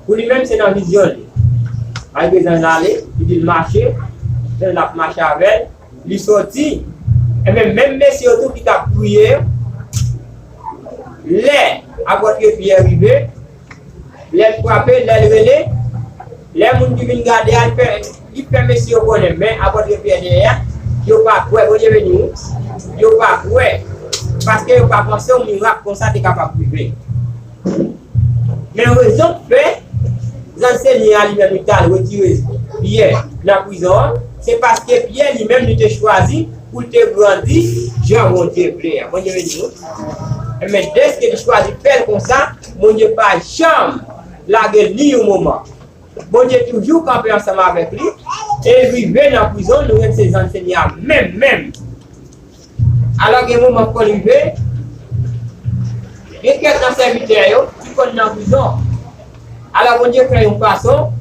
Pou li menm, se nan vizyon l ye. Malgre zanj la ale, li di l mache, zanj la ap mache avè l, li sòti. Enben, menm mesye yo tou ki t ap touye yo, lè apòt Pyè rive, lè l frape, lè l rele, lè moun ki vin gade a, li fè, li fè mesye yo konnen, men apòt Pyè dèyè a, yo pa kwè, Bondye beni w, yo pa kwè, paske yo pa panse yon mirak konsa te kapab rive. Men rezon k fè zanj Senyè a li menm li t al retire Pyè nan prizon an, se paske Pyè li menm li te chwazi pou l te grandi jan Bondye vle a. Bondye beni w. Enben, dèske li chwazi fè l konsa, Bondye pa janm lage l ni yon moman. Bondye toujou kanpe ansanm avèk li. E rive nan prizon, nou jwenn se zanj Senyè a menm, menm. Alò, gen moman k konn rive, gen kèk nan sèvitè yo ki konn nan prizon. Alò, Bondye fè yon fason,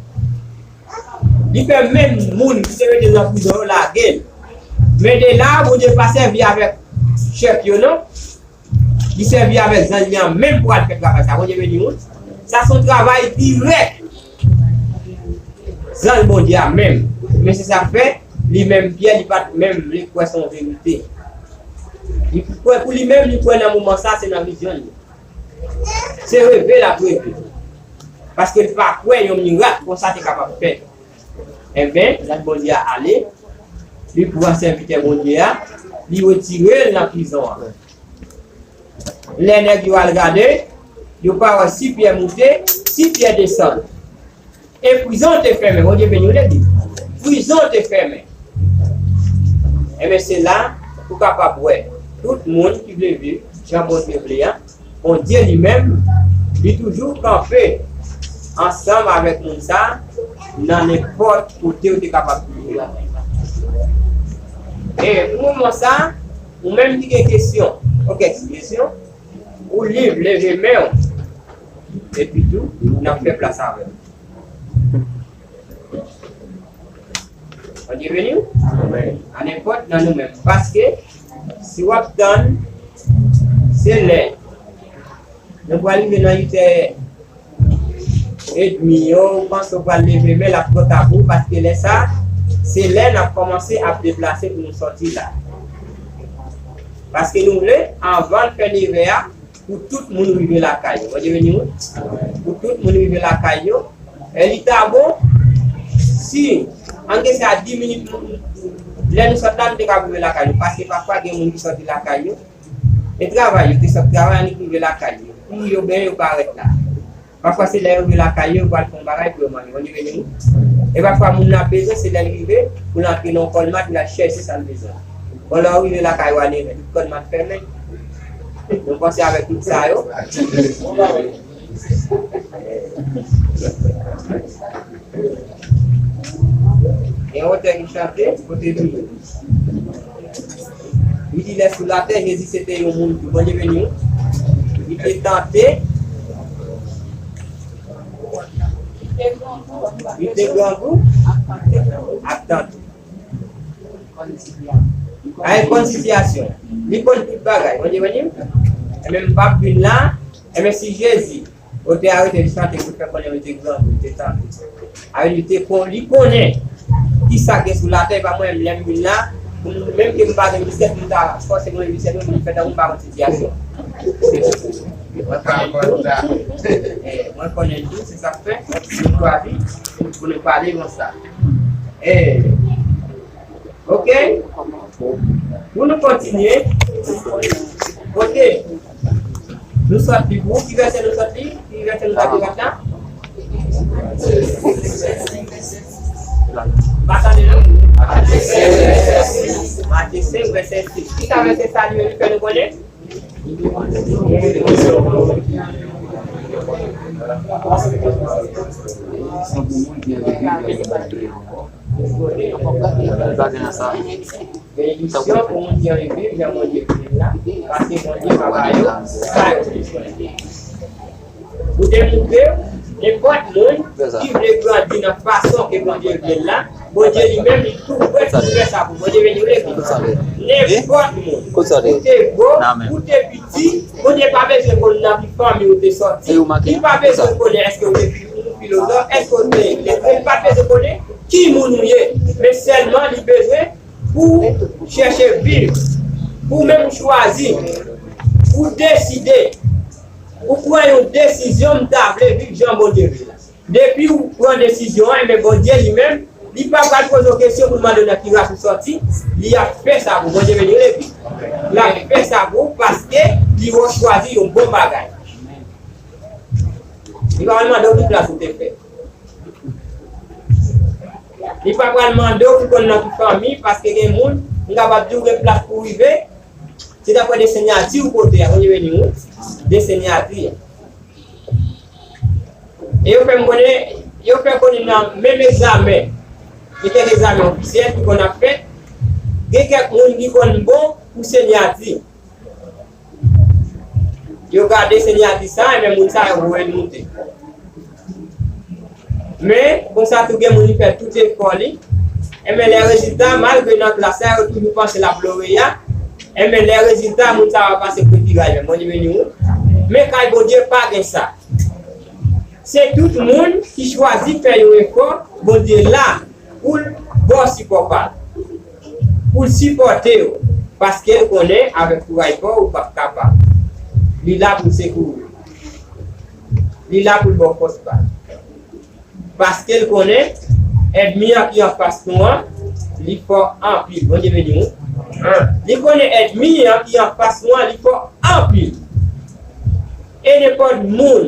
li fè menm moun ki te mete l nan prizon yo lage l. Men de la, Bondye pa sèvi avèk chèf yo, non. Li sèvi avèk zanj li an menm pou al fè travay sa. Bondye beni w. Sa se yon travay dirèk zanj Bondye a menm. Men se sa k fè, li menm Pyè, li pa t menm vle kwè se yon verite. Li kwè pou li menm, li kwè nan moman sa, se nan vizyon li. Se reve l ap reve. Paske li pa kwè yon mirak konsa te kapab fèt. Enben, zanj Bondye a ale, li pran sèvitè Bondye a, li retire l nan prizon an. Lè nèg yo al gade, yo pa wè si Pyè moute, si Pyè desann. E prizon te fèmen, Bondye beni w, legliz. Prizon te fèmen. Enben, se la ou kapab wè tout moun ki vle viv jan Bondye vle a, Bondye li menm, li toujou kanpe ansanm avèk moun sa a nan nenpòt kote ou te kapab viv la. E pou moman sa a, ou menm ki gen kesyon, ou kèk ti kesyon, ou lib, leve men w, epi tou, n ap fè plas avè w. Bondye beni w. Amèn. A nenpòt nan nou menm. Paske, si w ap tann, se lè nou pral rive nan itè edmi yo, ou panse w pral leve men, l ap twò ta pou ou, paske lè sa, se lè n ap kòmanse ap deplase pou nou sòti la. Paske nou vle, anvan l fè nevè a, pou tout moun rive lakay yo. Bondye beni w. Pou tout moun rive lakay yo. E li ta bon si, ann gen sa dis minit, lè nou sot la, nou te ka rive lakay nou. Paske pafwa gen moun ki soti lakay yo. E travay yo, te sot travay, annik rive lakay yo. Pou yo benyen, yo parèt la. Pafwa se lè yo rive lakay yo, yo pral fè yon bagay pou yo manje. Bondye beni w. E pafwa moun nan bezwen, se lè l rive, pou l antre nan yon kòlmat, pou l al chèche sa l bezwen. Bon, lè w rive lakay ou a nevè, tout kòlmat fèmen. Nou panse avèk tout sa yo. Gen yon otè ki chante, kote li ye. Li di lè sou latè, Jezi se te yon moun tou. Bondye beni w. Li te tante. Li te grangou ak tante. Ay, konn sitiyasyon. Li konn tout bagay. Bondye beni w. Enben, m p ap vin la. Enben, si Jezi, otè a rete, li chante pou fè konnen li te grangou, li te tante. Ay, li te kon, li konnen ki sa gen sou latè, pa mwen, lè m vin la, pou m, menm ke m pa gen biskèt, m ta fòse mwen biskèt mwen pou m fè tankou m pa konn sitiyasyon. Mwen pa konn sa. Eh, mwen konnen l tou, se sa k fè nou chwazi pou nou pale konsa. Eh, ok. Pou nou kontinye, kote nou sot li pou, ki vèsè nou sot li, ki vèsè nou ta li la? Pa tande non? Matye senk, vèsè sis. Ki sa vèsè sa li menm li fè nou konnen? Benediksyon pou moun ki anvi viv jan Bondye vle l la, paske Bondye va ba yo sa yo bezwen. Pou te montre w, nenpòt moun ki vle grandi nan fason ke Bondye vle l la, Bondye li menm, li tou prè pou fè sa pou Bondye beni w, legliz. Nenpòt moun, ou te gwo, ou te piti, Bondye pa bezwen konn nan ki fanmi ou te sòti. Li pa bezwen konnen èske ou te fi-, ou filozòf, èske ou te letre. Li pa bezwen konnen ki moun ou ye. Men sèlman li bezwen pou chèche viv, pou menm chwazi, pou deside, ou pran yon desizyon, m ta vle viv jan Bondye vle la. Depi ou pran desizyon an, enben Bondye li menm, li pa pral poze w kesyon pou l mande w nan ki ras ou sòti, li ap fè sa pou w. Bondye beni w, epi l ap fè sa pou w paske li wè w chwazi yon bon bagay. Li pa pral mande w ki klas ou te fè. Li pa pral mande w pou konn nan ki fanmi, paske gen moun, m kapab di w gen plas pou w rive, se daprè de sinyati ou pote a, Bondye beni w, de sinyati a. E yo fè m konnen, yo fè konnen nan menm egzamen, gen kèk egzamen ofisyèl ki konn ap fèt, gen kèk moun ki konn bon pou sinyati. Yo gade sinyati sa, enben moun sa yo voye l moute. Men, konsa tou gen moun ki fè tout efò li. Enben lè rezilta, malgre nan klas la, yo toujou panse l ap loreya. Enben lè rezilta, moun sa yo pase pou pi ray menm. Bondye beni w. Men kay Bondye pa gen sa. Se tout moun ki chwazi fè yon efò, Bondye la pou l ba w sipò pa l, pou l sipòte w, paske l konnen avèk kouraj pa w, ou p ap kapab. Li la pou l sekouri w. Li la pou l ba w fòs pa l. Paske l konnen ènmi an ki anfas nou an, li fò anpil. Bondye beni w. Li konnen ènmi an ki anfas nou an, li fò anpil. E nenpòt moun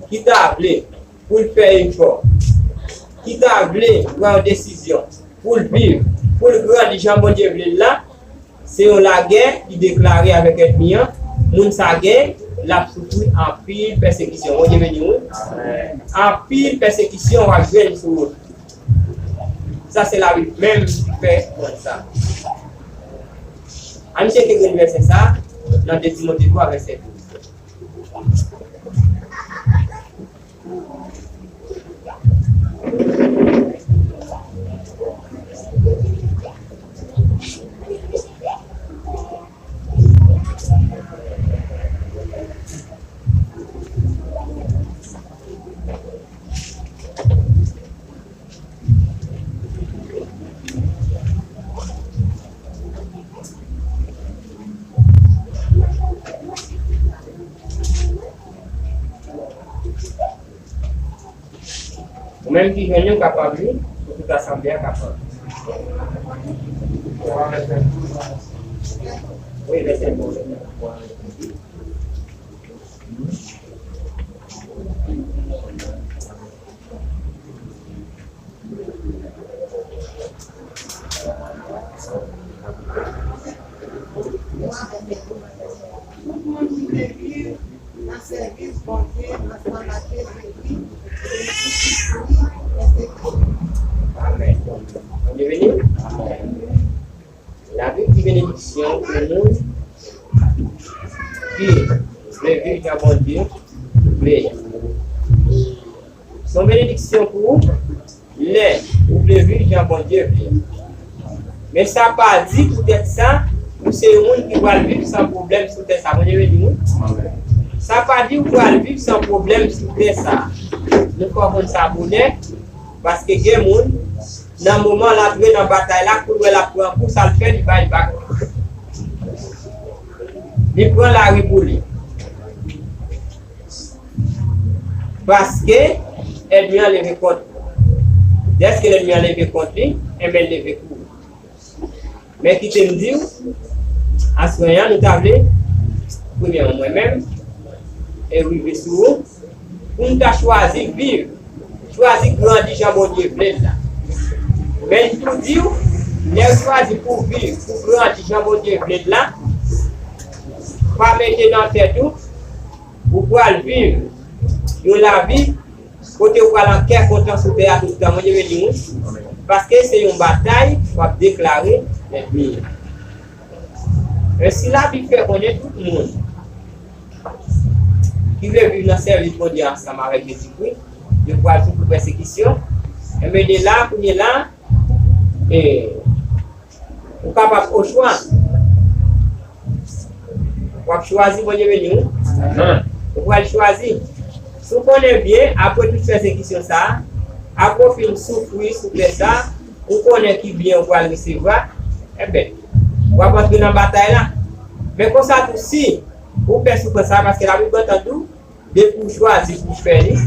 ki ta vle pou l fè efò, ki ta vle pran yon desizyon pou l viv, pou l grandi jan Bondye vle l la, se yon lagè ki deklare avèk ènmi an. Moun sa gen, l ap soufri anpil pèsekisyon. Bondye beni w. Anpil pèsekisyon w ap jwenn sou wout. Sa se Labib menm ki fè konn sa. Ann cheke grenn vèsè sa nan de Timote twa vèsè douz. Ou menm ki jwenn li, ou kapab li, pou tout asanble a kapab. Wi, vèsè douz. Tout moun ki vle viv nan sèvis Bondye ansanm ak Jezikri, e ki soufri pèsekisyon. Amèn. Bondye beni w. Amèn. Labib di benediksyon pou moun ki vle viv jan Bondye vle. Se yon benediksyon pou ou lè ou vle viv jan Bondye vle. Men sa pa di poutèt sa, ou se yon moun ki pral viv san pwoblèm sou tè sa. Bondye beni w. Sa pa di ou pral viv san pwoblèm sou tè sa. Nou fò konn sa bonè, paske gen moun, nan moman l antre nan batay la, kou l wè l ap pran kou, sa l fè, li bay bak. Li pran lari pou li. Paske ènmi an leve kont li. Dèske lènmi an leve kont li, enben l leve pou ou. Men kite m di w, aswè a nou ta vle, premyèman mwen menm, e rive sou ou, pou n ta chwazi viv, chwazi grandi jan Bondye vle l la. Men m tou di w, lè w chwazi pou w viv, pou w grandi jan Bondye vle l la, pa mete nan tèt ou, ou pral viv yon lavi kote ou pral an kè kontan sou tè a tout tan. Bondye beni w. Paske se yon batay w ap deklare lènmi an. Men si Labib fè konnen tout moun ki vle viv nan sèvis Bondye ansanm avèk Jezikri, yo pral soufri pèsekisyon. Enben de la, kounye la, e, ou kapab ochwa. W ap chwazi, Bondye beni w. Amen. Ou pral chwazi. Si w konnen byen, apre tout pèsekisyon sa a, apre w fin soufri sou tè sa a, ou konnen ki byen ou pral resevwa, enben, w ap antre nan batay la. Men konsa tou, si ou pè soufrans sa a, paske Labib antan di w, depi w chwazi pou w fè li,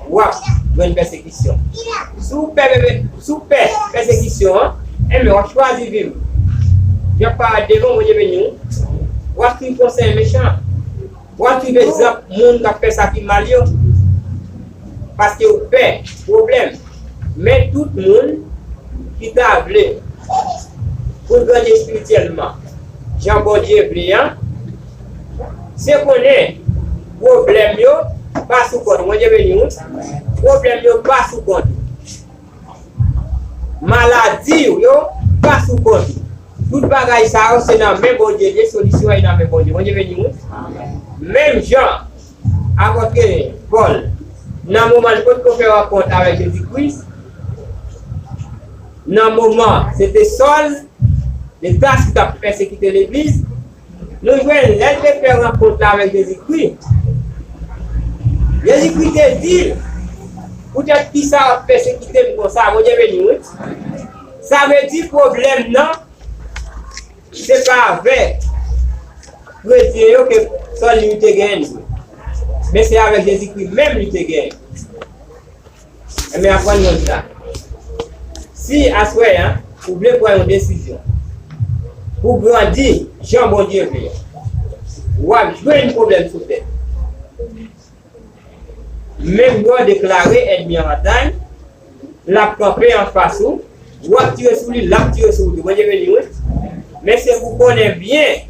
w ap jwenn pèsekisyon. Si w pè, si w pè pèsekisyon an, enben, w ap chwazi viv. Jan parèt devan w, Bondye beni w, w ap swiv konsèy mechan. W ap swiv egzanp moun k ap fè sa ki mal yo. Paske w pè pwoblèm. Men tout moun ki ta vle pou l grandi espirityèlman, jan Bondye vle an, se konnen pwoblèm yo pa sou kont ou. Bondye beni w. Pwoblèm yo pa sou kont ou. Maladi w yo pa sou kont ou. Tout bagay sa yo, se nan men Bondye li ye, solisyon an nan men Bondye. Bondye beni w. Menm jan apot Pòl, nan moman li potko fè rankont avèk Jezikri, nan moman se te Sòl de Tars ki t ap pèsekite legliz, nou jwenn lè l te fè rankont la avèk Jezikri. Jezikri te di l, poutèt ki sa w ap pèsekite m konsa? Bondye beni w, wi. Sa vle di pwoblèm nan, se pa avèk kretyen yo ke Sòl li te genyen l vre. Men se avèk Jezikri menm li te genyen. Enben, aprann mwen sa. Si aswè a, ou vle pran yon desizyon pou grandi jan Bondye vle, w ap jwenn pwoblèm sou tèt. Menm lè w deklare ènmi an batay, l ap kanpe anfas ou, w ap tire sou li, l ap tire sou ou tou. Bondye beni w, wi. Men se pou w konnen byen,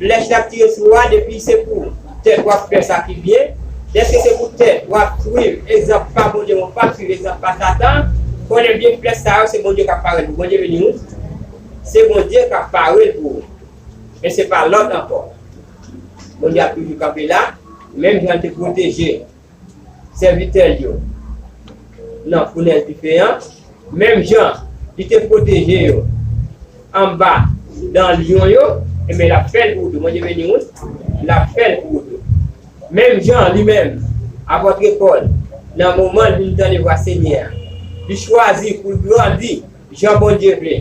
flèch l ap tire sou ou a, depi se pou tèt w ap fè sa ki byen, dèske se pou tèt w ap swiv egzanp pa Bondye, w p ap swiv egzanp pa Satan, konnen byen flèch sa yo, se Bondye k ap pare l pou ou. Bondye beni w, wi. Se Bondye k ap pare l pou ou. Men se pa lòt ankò. Bondye ap toujou kanpe la, menm jan l te pwoteje sèvitè l yo nan founèz dife an, menm jan li te pwoteje yo anba dan lyon yo, enben, l ap fè l pou ou tou. Bondye beni w, wi. L ap fè l pou ou tou. Menm jan li menm, apot Pòl, nan moman l vin tande vwa Senyè a, li chwazi pou l grandi jan Bondye vle.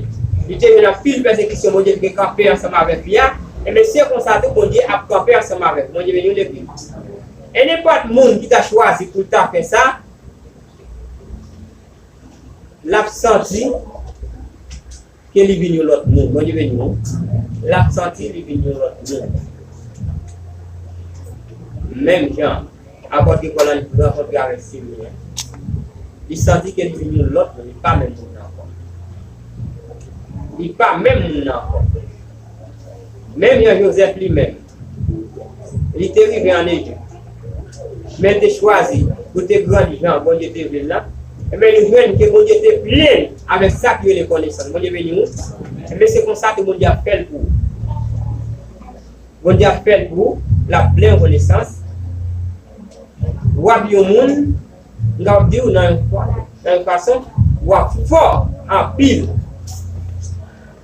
Li te jwenn anpil pèsekisyon, Bondye te kanpe ansanm avèk li a. Enben, se konsa tou Bondye ap kanpe ansanm avèk ou. Bondye beni w, legliz. E nenpòt moun ki ta chwazi pou l ta fè sa, l ap santi ke li vin yon lòt moun. Bondye beni w. L ap santi li vin yon lòt moun. Menm jan apot Pòl rankontre avèk Senyè a, li santi ke li vin yon lòt moun, li pa menm moun nan ankò. Li pa menm moun nan ankò. Menm jan Jozèf li menm, li te rive ann Ejip, men l te chwazi pou l te grandi jan Bondye te vle l la, enben, li jwenn ke Bondye te plen avèk sa ki rele konesans. Bondye beni w. Enben, se konsa ke Bondye ap fè l pou ou. Bondye ap fè l pou ou, l ap plen w konesans. W ap yon moun, m kapab di w nan yon fwa, nan yon fason, w ap fò anpil.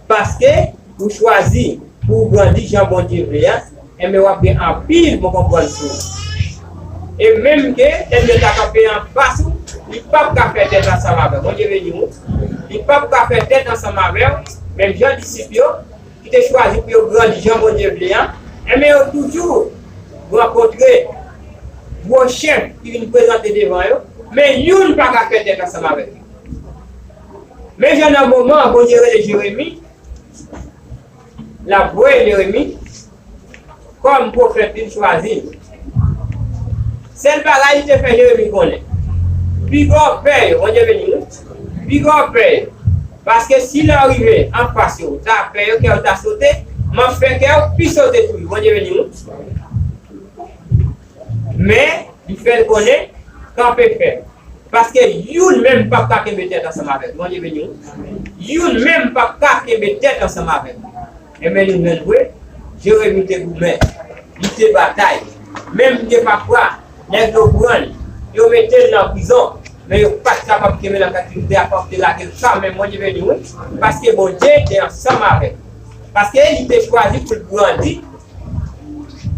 Paske ou chwazi pou w grandi jan Bondye vle a, enben w ap gen anpil bon konprann sou ou. E menm ke ènmi an ta kanpe anfas ou, li p ap ka fè tèt ansanm avè w. Bondye beni w. Li p ap ka fè tèt ansanm avè w, menm jan disip yo, ki te chwazi pou yo grandi jan Bondye vle a, Enben, yo toujou rankontre gwo chèf ki vin prezante devan yo, men youn pa ka fè tèt ansanm avèk li. Men jan nan moman an, Bondye rele Jeremi, l ap voye Jeremi kòm pwofèt li chwazi. Sèl bagay li te fè Jeremi konnen, piga w pè yo, Bondye beni nou, piga w pè yo. Paske si lè w rive anfas yo, w ta pè yo, kè w ta sote, m ap fè kè w pi sote toujou, Bondye beni nou. Men, li fè l konnen, kanpe fèm. Paske youn menm p ap ka kenbe tèt ansanm avèk li. Bondye beni w. Youn menm p ap ka kenbe tèt ansanm avèk li. Enben, nou jwenn vre, Jeremi te goumen, li te batay. Menm de pafwa, nèg yo pran l, yo mete l nan prizon, men yo pa t kapab kenbe l nan kaptivite a, fòk te lage l kanmenm. Bondye beni w, paske Bondye te ansanm avèk li. Paske li te chwazi pou l grandi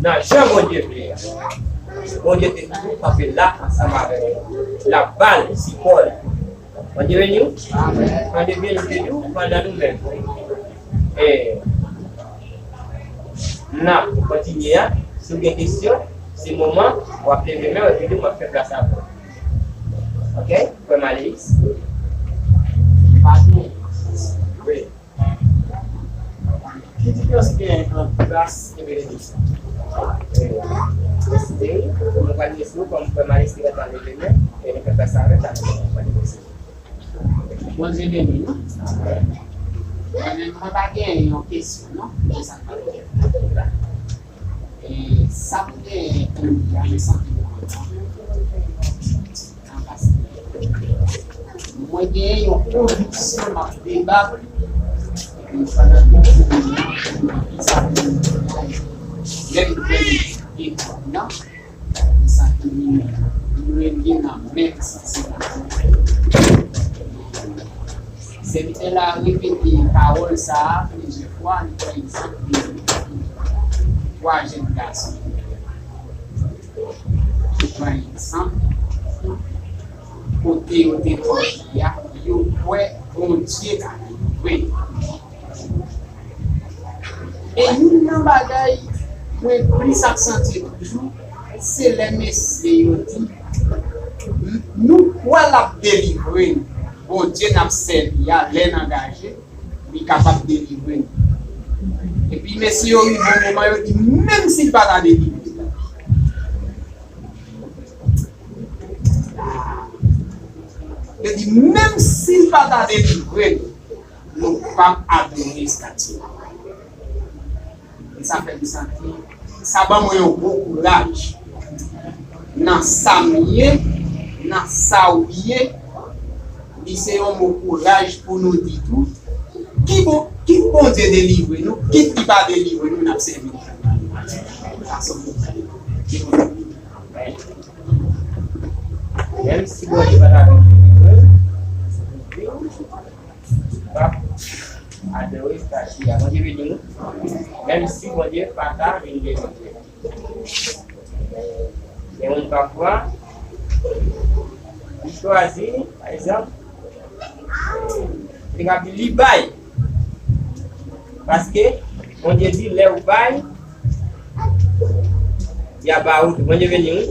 nan jan Bondye vle a. Bondye te toujou kanpe la ansanm avèk li. L ap ba l sipò l. Bondye beni w. Tande byen, m te di w, pandan nou menm, e, n ap kontinye a, si w gen kesyon, se moman w ap leve men w epi di w m ap fè plas avè w. Oke? Frè Maleis? Pa gen. Wi. Ki diferans ki genyen ant gras e benediksyon? Mèsi, Jerry. Nou pral lese kòm frè Maleis te gentan leve men, e nou fè plas avè l, nou pral lese. Bondye beni nou. Mwen menm, mwen pa gen yon kesyon, non. Se sa k pral fèt. E sa m genyen pou m di a, m santi m kontan. Mwen genyen yon konviksyon m ap deba, epi pandan tout jounen an, m santi m, lè m pran lekòl nan, m santi m, m rete nan menm sans la. Sèvitè la repete pawòl sa a plizyè fwa, li pran egzanp de twa jèn gason. Li pran egzanp kote yo te pran vi a, yo kwè Bondye ka delivre. E youn nan bagay mwen plis ap santi toujou, se lè mesye yo di, "Nou kwè l ap delivre nou. Bondye n ap sèvi a, lè n angaje, li kapab delivre nou." Epi mesye yo rive yon moman, yo di, "Menm si l pa ta delivre nou." Yo di, "Menm si l pa ta delivre nou, nou p ap adore estati a." E sa fè m santi, sa ban mwen yon gwo kouraj. Nan sa m ye, nan sa w ye, li se yon mo kouraj pou nou di tou, ki bon, kit Bondye delivre nou, kit li pa delivre nou, n ap sèvi l. Sa se yon bon bagay. Menm si Bondye pa ta vin delivre w, w ap adore estati a. Bondye beni nou. Menm si Bondye pa ta vin delivre w. Gen moun pafwa, li chwazi, pa egzanp, li ka di li bay. Paske Bondye di, lè ou bay, y a ba ou tou. Bondye beni w.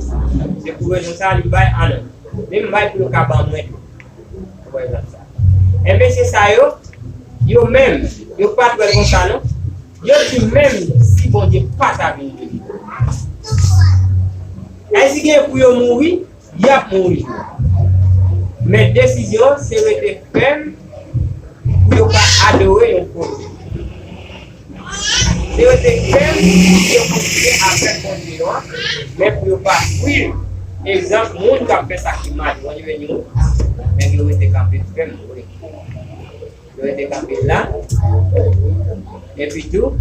Se pou rezon sa a li bay anan. Men m bay pou yo ka ban mwen tou. Ou wè egzanp sa. E mesye sa yo, yo menm, yo pa t wè l konsa non. Yo di menm si Bondye pa ta vin delivre, èske gen pou yo mouri? Y ap mouri tou. Men desizyon se rete fèm pou yo ka adore yon Bondye. Se rete fèm pou yo kontinye avèk Bondye yo an, men pou yo pa swiv egzanp moun k ap fè sa ki mal. Bondye beni w. Men yo rete kanpe fèm vre. Yo rete kanpe la. Epi tou,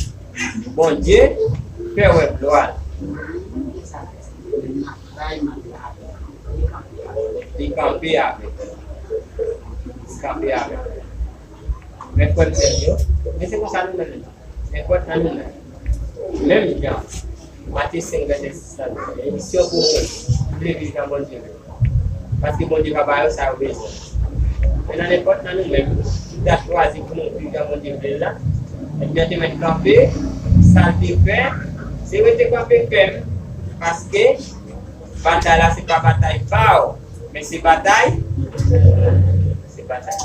Bondye fè wè glwa l. Li kanpe avèk. Li kanpe avèk. Men frè m, sè m yo, men se konsa nou menm. Nenpòt nan nou menm. Menm jan Matye senk vèsè sis la di, misyon pou mwen, m vle viv jan Bondye vle. Paske Bondye pa ba yo sa yo bezwen. Men nan nenpòt nan nou menm, ki ta chwazi pou nou viv jan Bondye vle l la, ebyen, te mèt kanpe, sa l te fè, Se rete kanpe fèm, paske batay la se pa batay pa w, men se batay, se batay.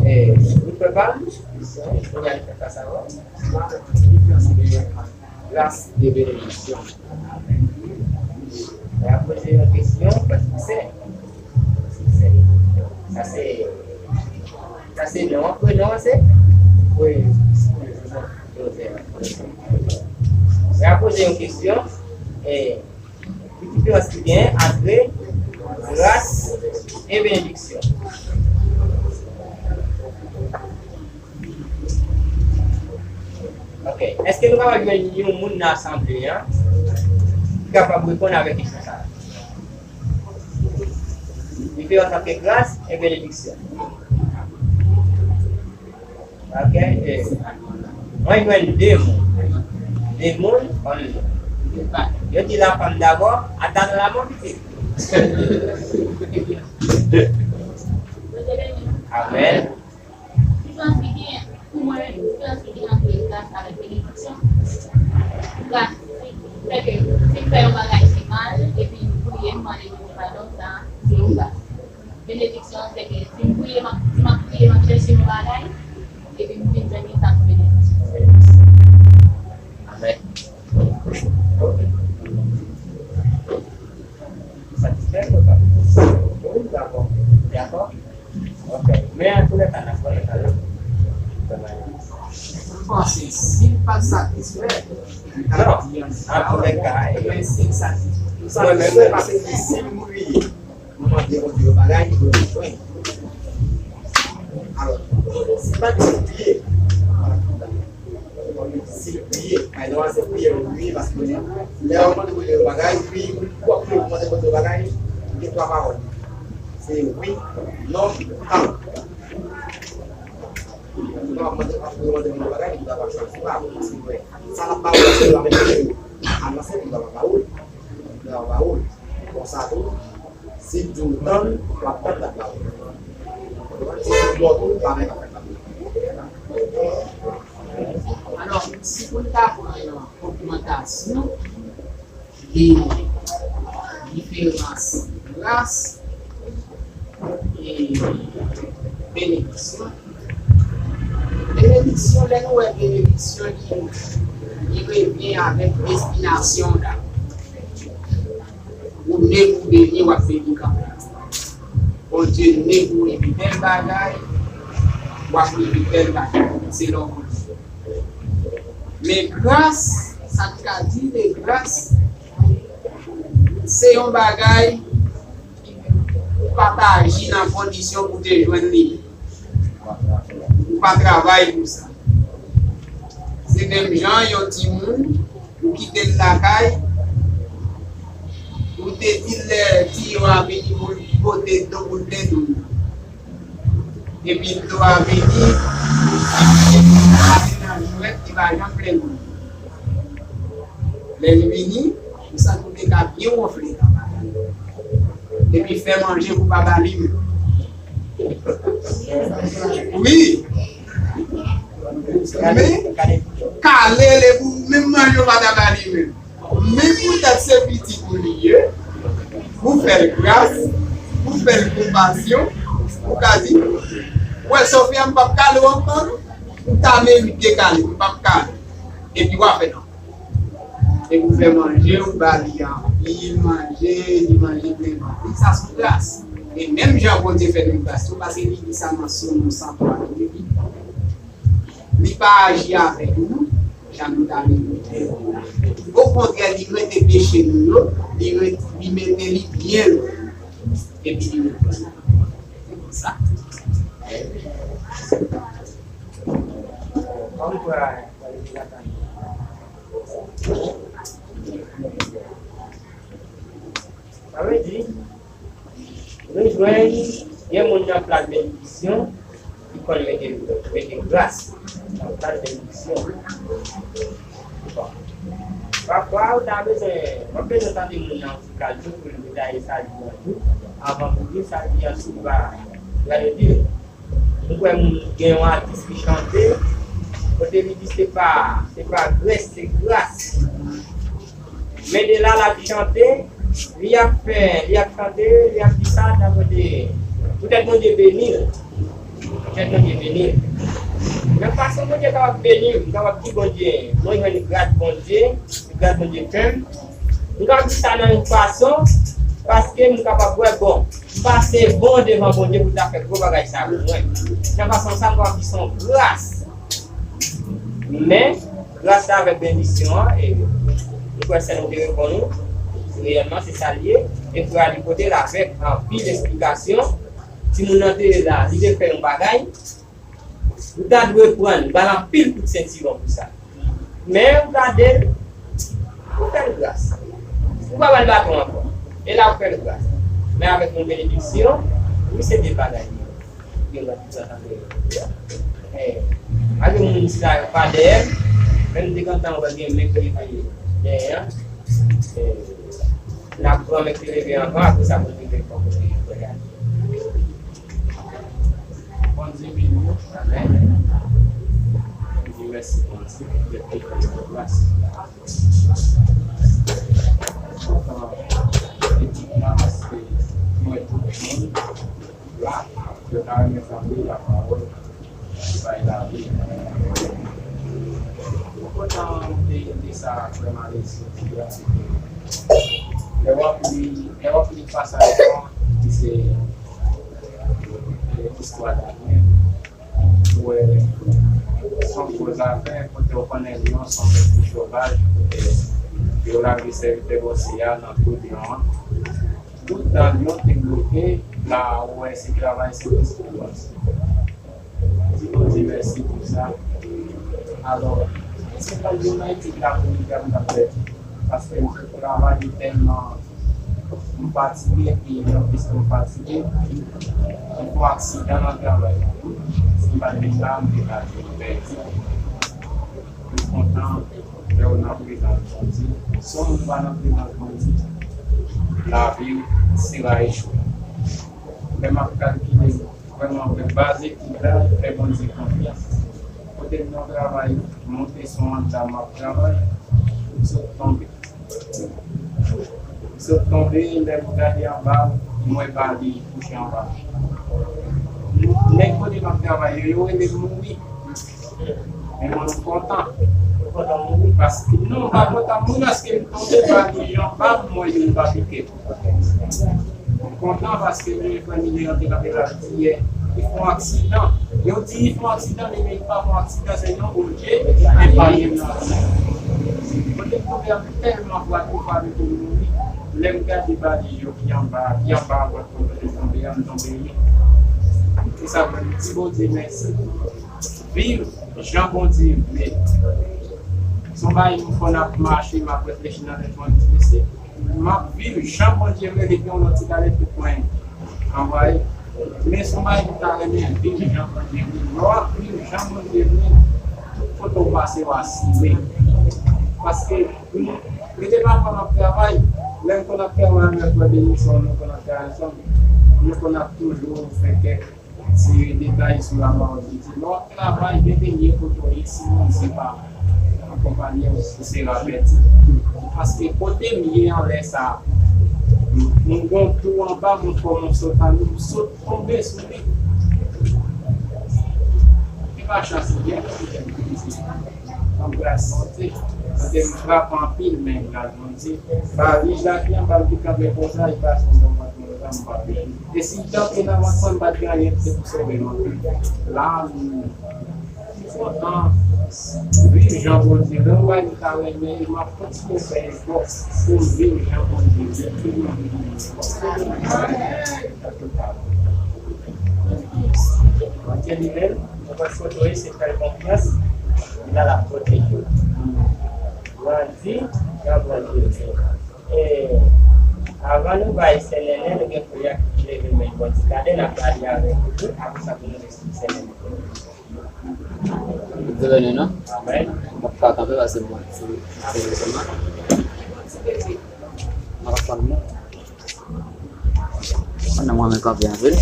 E, ou kwè pa m? Ou kwè pa sa, wi? Gras e benediksyon. Mwen ap poze yon kesyon, paske se, se, sa se, sa se non an, prenon an se? Wi. Joseph. Mwen ap poze yon kesyon, e, ki diferans ki gen ant gras e benediksyon? Ok. Èske nou kapab jwenn yon moun nan asanble a ki kapab reponn avèk kesyon sa a? Diferans ant gras e benediksyon. Ok. E, mwen jwenn de moun. De moun, um, yo di lafanm dabò, ata nan lanmò pitit. Amèn. Diferans ki gen, pou mwen menm, diferans ki gen ant gras avèk benediksyon. Gras, se fè ke si m fè yon bagay ki mal, epi m priye, m mande Bondye padon, sa, se yon gras. Benediksyon, se ke si m priye, m ap, si m ap priye, m ap chèche yon bagay, epi m vin jwenn li, sa se benediksyon. Amèn. Satisfè, papa? Wi, dakò. Dakò? Ok. Men antoulèka, n ap pale talè. M panse, si l pa t satisfè, li t ap di ann. Non, antoulèka, e, men si l satisfè, li satisfè paske li si m priye, m mande Bondye yon bagay, li dwe jwenn. Alò, si l pa t di l priye, si l priye, pa egzanp, se priyè l priye, paske lè w mande Bondye yon bagay, wi, ou ap priye pou mande Bondye yon bagay, gen twa pawòl. Se wi, non, tann. Ou pa mande, ou mande Bondye yon bagay, li pa va chwazi pa ou, paske, wè, sa l ap ba ou, paske l ap mande ou, avanse, li pa va ba ou, li pa va ba ou. Konsa tou, si l di w tann, w ap tann l ap ba ou. Si l di w dòmi, w pa menm ap fè sa. Alò, si pou n ta pran yon ogmantasyon de diferans gras e benediksyon, benediksyon, lè nou wè benediksyon, li, li revyen avèk destinasyon w la. Ou ne pou beni, w ap beni kanmenm. Bondye ne pou li pi bèl bagay, w ap li pi bèl bagay. Se lòm. Men gras, sa n ka di de gras, se yon bagay ou pa t aji nan kondisyon pou te jwenn li. Ou pa travay pou sa. Se menm jan yon timoun, ou kite l lakay, ou te di l lè tiyo a vini pou l pote dlo pou l plen dlo. Epi dlo a vini, epi l pase nan jwèt, li pa janm plen dlo. Lè l vini, ou santi w te ka byen wonfle nan bagay. Epi fè manje pou pa ba li menm. Wi. Men, kale l epi menm manje w pa ta ba li menm. Men poutèt se pitit ou li ye, ou fè l gras, ou fè l konpasyon, ou ka di, wè, Sofia, m p ap kale w ankò, non. Ou ta merite kale, m p ap kale. Epi w a fè non. Epi w fè manje, ou ba li anpil manje, li manje plen vant. Sa se yon gras. E menm jan Bondye fè nou gras tou, paske li di sa nan Sòm san twa, li di, li pa aji avèk nou jan nou ta merite. Okontrè, li rete peche nou yo, li re-, li mete li byen lwen. Epi li reprann nou. Se konsa. Sa vle di, nou jwenn gen moun nan plas benediksyon ki konn mete, mete gras nan plas benediksyon. Bon. Pafwa, ou ta bezwen, w ap bezwen tande moun nan sou radyo pou l detaye sa li an tou, avan pou di sa li an tou pa gade di. Nou kwè moun gen yon atis ki chante, Kote li di se pa, se pa grès, se gras. Men de la l ap chante, li ap fè, li ap chante, li ap di sa, n ap mande, poutèt Bondye beni l. Poutèt Bondye beni l. Nan fason Bondye kapab beni m, m kapab di Bondye, mwen jwenn gras Bondye, gras Bondye fè m. M kapab di sa nan yon fason, paske m kapab wè, bon, m pase bon devan Bondye pou l ta fè gwo bagay sa pou mwen. Nan fason sa, m kapab di se yon gras. Men, gras la avèk benediksyon an, e nou kwè sè nou te reponn ou, reyèlman, se sa l ye. E frè a li pote l avèk anpil esplikasyon. Timoun nan te la, li te fè yon bagay, ou ta dwe pran l, ba l anpil kout sentiwon pou sa. Men, ou gade l, ou fè l gras. Ou pa ba l baton ankò. E la, ou fè l gras. Men avèk yon benediksyon, wi, se de bagay. Gen lòt ki pral tankou yo. Eh, pa gen moun sila yo pa dèyè m. Menm de gentan wè gen men ki leve dèyè an. Eh, n ap pran men ki leve anvan, apre sa pou n rive bò kote frè a. Bondye beni w. Amèn. Bondye mèsi Bondye. Bondye fè w gras. Kontan etid la paske mwen tout moun la, yo ta renmen tande lapawòl ki bay lavi. Mwen kontan de, de sa frè Malis di a, se ke lè w ap li, lè w ap li pasaj lan, ki se, e, istwa Danyèl, ou wè, se yon gwo zafè, kote w konnen lyon se yon bèt ki sovaj, kote yo lage sèvitè bòsye a nan twou lyon an. Tout dan lyon te bloke, la ou wè se travay se Kris pou wè. Di Bondye mèsi pou sa. Alò, se pa yon etid la pou li fè m t ap pèdi. Paske m travay tèlman m fatige, epi anplis m fatige, m fè aksidan nan travay la. Si m pa t vin la, m te ka di m pèdi. M kontan lè w nan prezans Bondye. Si yon moun pa nan prezans Bondye, lavi w se va echwe. Lè m ap kalkile vrèman vre, baz etid la, fè Bondye konfyans. Kote m nan travay, monte sou anndan m ap travay, m sot tonbe. M sot tonbe, lè m gade anba, m wè bali kouche anba. Nèg kote m ap travay yo, yo rele m mouri. Men mwen m kontan. Ou kontan mouri? Paske, non, m pa kontan mouri paske m tonbe, bali jan pa m, mwen yo pa pike m. M kontan paske mwen frè Mineran te kanpe la di yè, li fè yon aksidan. Yo di li fè yon aksidan, men li pa fè yon aksidan, se yon Bondye ki epanye m nan aksidan. Kote m tonbe a, m tèlman fwa tou fwa m tonbe mouri. Lè m gade bali yo ki anba, ki anba wòt kote m tonbe a, m tonbe wi. Se sa mwen di Bondye mèsi. Viv jan Bondye vle. Se yon bagay m konn ap mache, m ap reflechi nan tèt mwen, m di, mesye, m ap viv jan Bondye vle, depi yon lòt ti gade tout mwen anvayi. Men se yon bagay m ta renmen viv jan Bondye vle. Lè w ap viv jan Bondye vle, tout kote w pase, w asire. Paske, m, rete pafwa m ap travay, lè m konn ap travay avèk frè Benison, nou konn ap travay ansanm, nou konn ap toujou fè kèk ti detay sou lapawòl de Dye. Lè w ap travay, gen de lye kote w ye, si Bondye pa akonpanye w, ou se rapèdi. Paske kote m ye an lè sa a, m gen yon twou anba m, m fè yon sot anlè, m sot tonbe sou li. Se pa chans li ye, se yon gras Bondye. Kote m frape anpil, men gras Bondye. Bali la ki anba m ki kanpe konsa, li pase yon bon mèt konsa, m pa pike. E si l kanpe nan vant mwen, m pa t gen anyen ki te pou sove m ankò. La, m kontan viv jan Bondye vle. Yon bagay m ta renmen, m ap kontinye fè efò pou m viv jan Bondye vle. Tout moun viv jan Bondye vle. Bondye li menm, nou konn foto li, se fè l konfyans, li la, l ap pwoteje w. Grandi jan Bondye vle. E, avan nou bay sè Nènè, nou gen frè a ki leve men l bò ti gade, n ap pale avèk li tou, apre sa pou nou resevwa sè Nènè. Gouvènè, non? Amèn. M ap ka kanpe paske mwen, se, se sèlman. M ap pale, non? Pandan mwen menm kanpe anpil.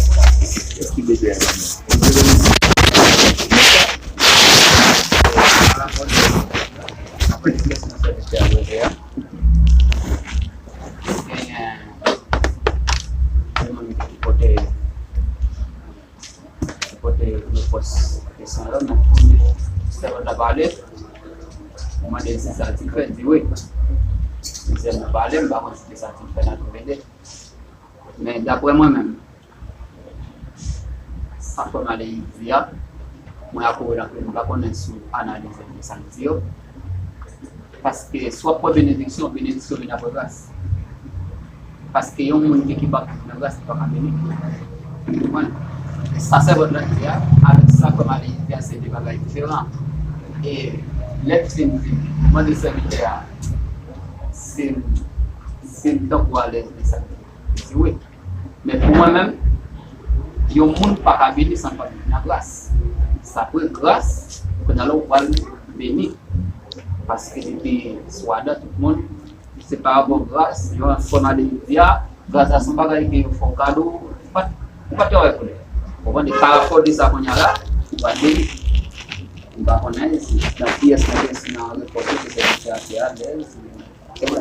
Eski bebe a? Bebe a. pale. Mwen mande l si sa ti fè, l di wi. Plizyè moun pale, m pa konn si se sa ti fè nan tou le de. Men daprè mwen menm, sa frè Maleyi di a, mwen akourou anpil, m pa konnen si w analize byen sa l di yo. Paske si w ap pran benediksyon, benediksyon vin apre gras. Paske yon moun ki, ki pa nan gras, li pa ka beni. Ou konprann? Sa sèvant lan di a, avèk sa frè Maleyi di a, se de bagay diferan. E lè l fin di, mande sèvitè a, si, si l tankou alèz de sa. Li di wi. Men pou mwen menm, yon moun pa ka beni san pa vin nan gras. Sa pre gras, kounye a la ou pral beni. Paske li te sou adan tout moun, se pa rapò gras, yon fòm a de di a, gras la se yon bagay ke yo fè w kado, ou pa t, ou pa t travay pou li. Ou konprann? E pa rapò de sa kounye a la, ou pral beni. M pa konnen si nan pyès mwen, si nan repòs yo, se sèvitè a ki alèz. Bon,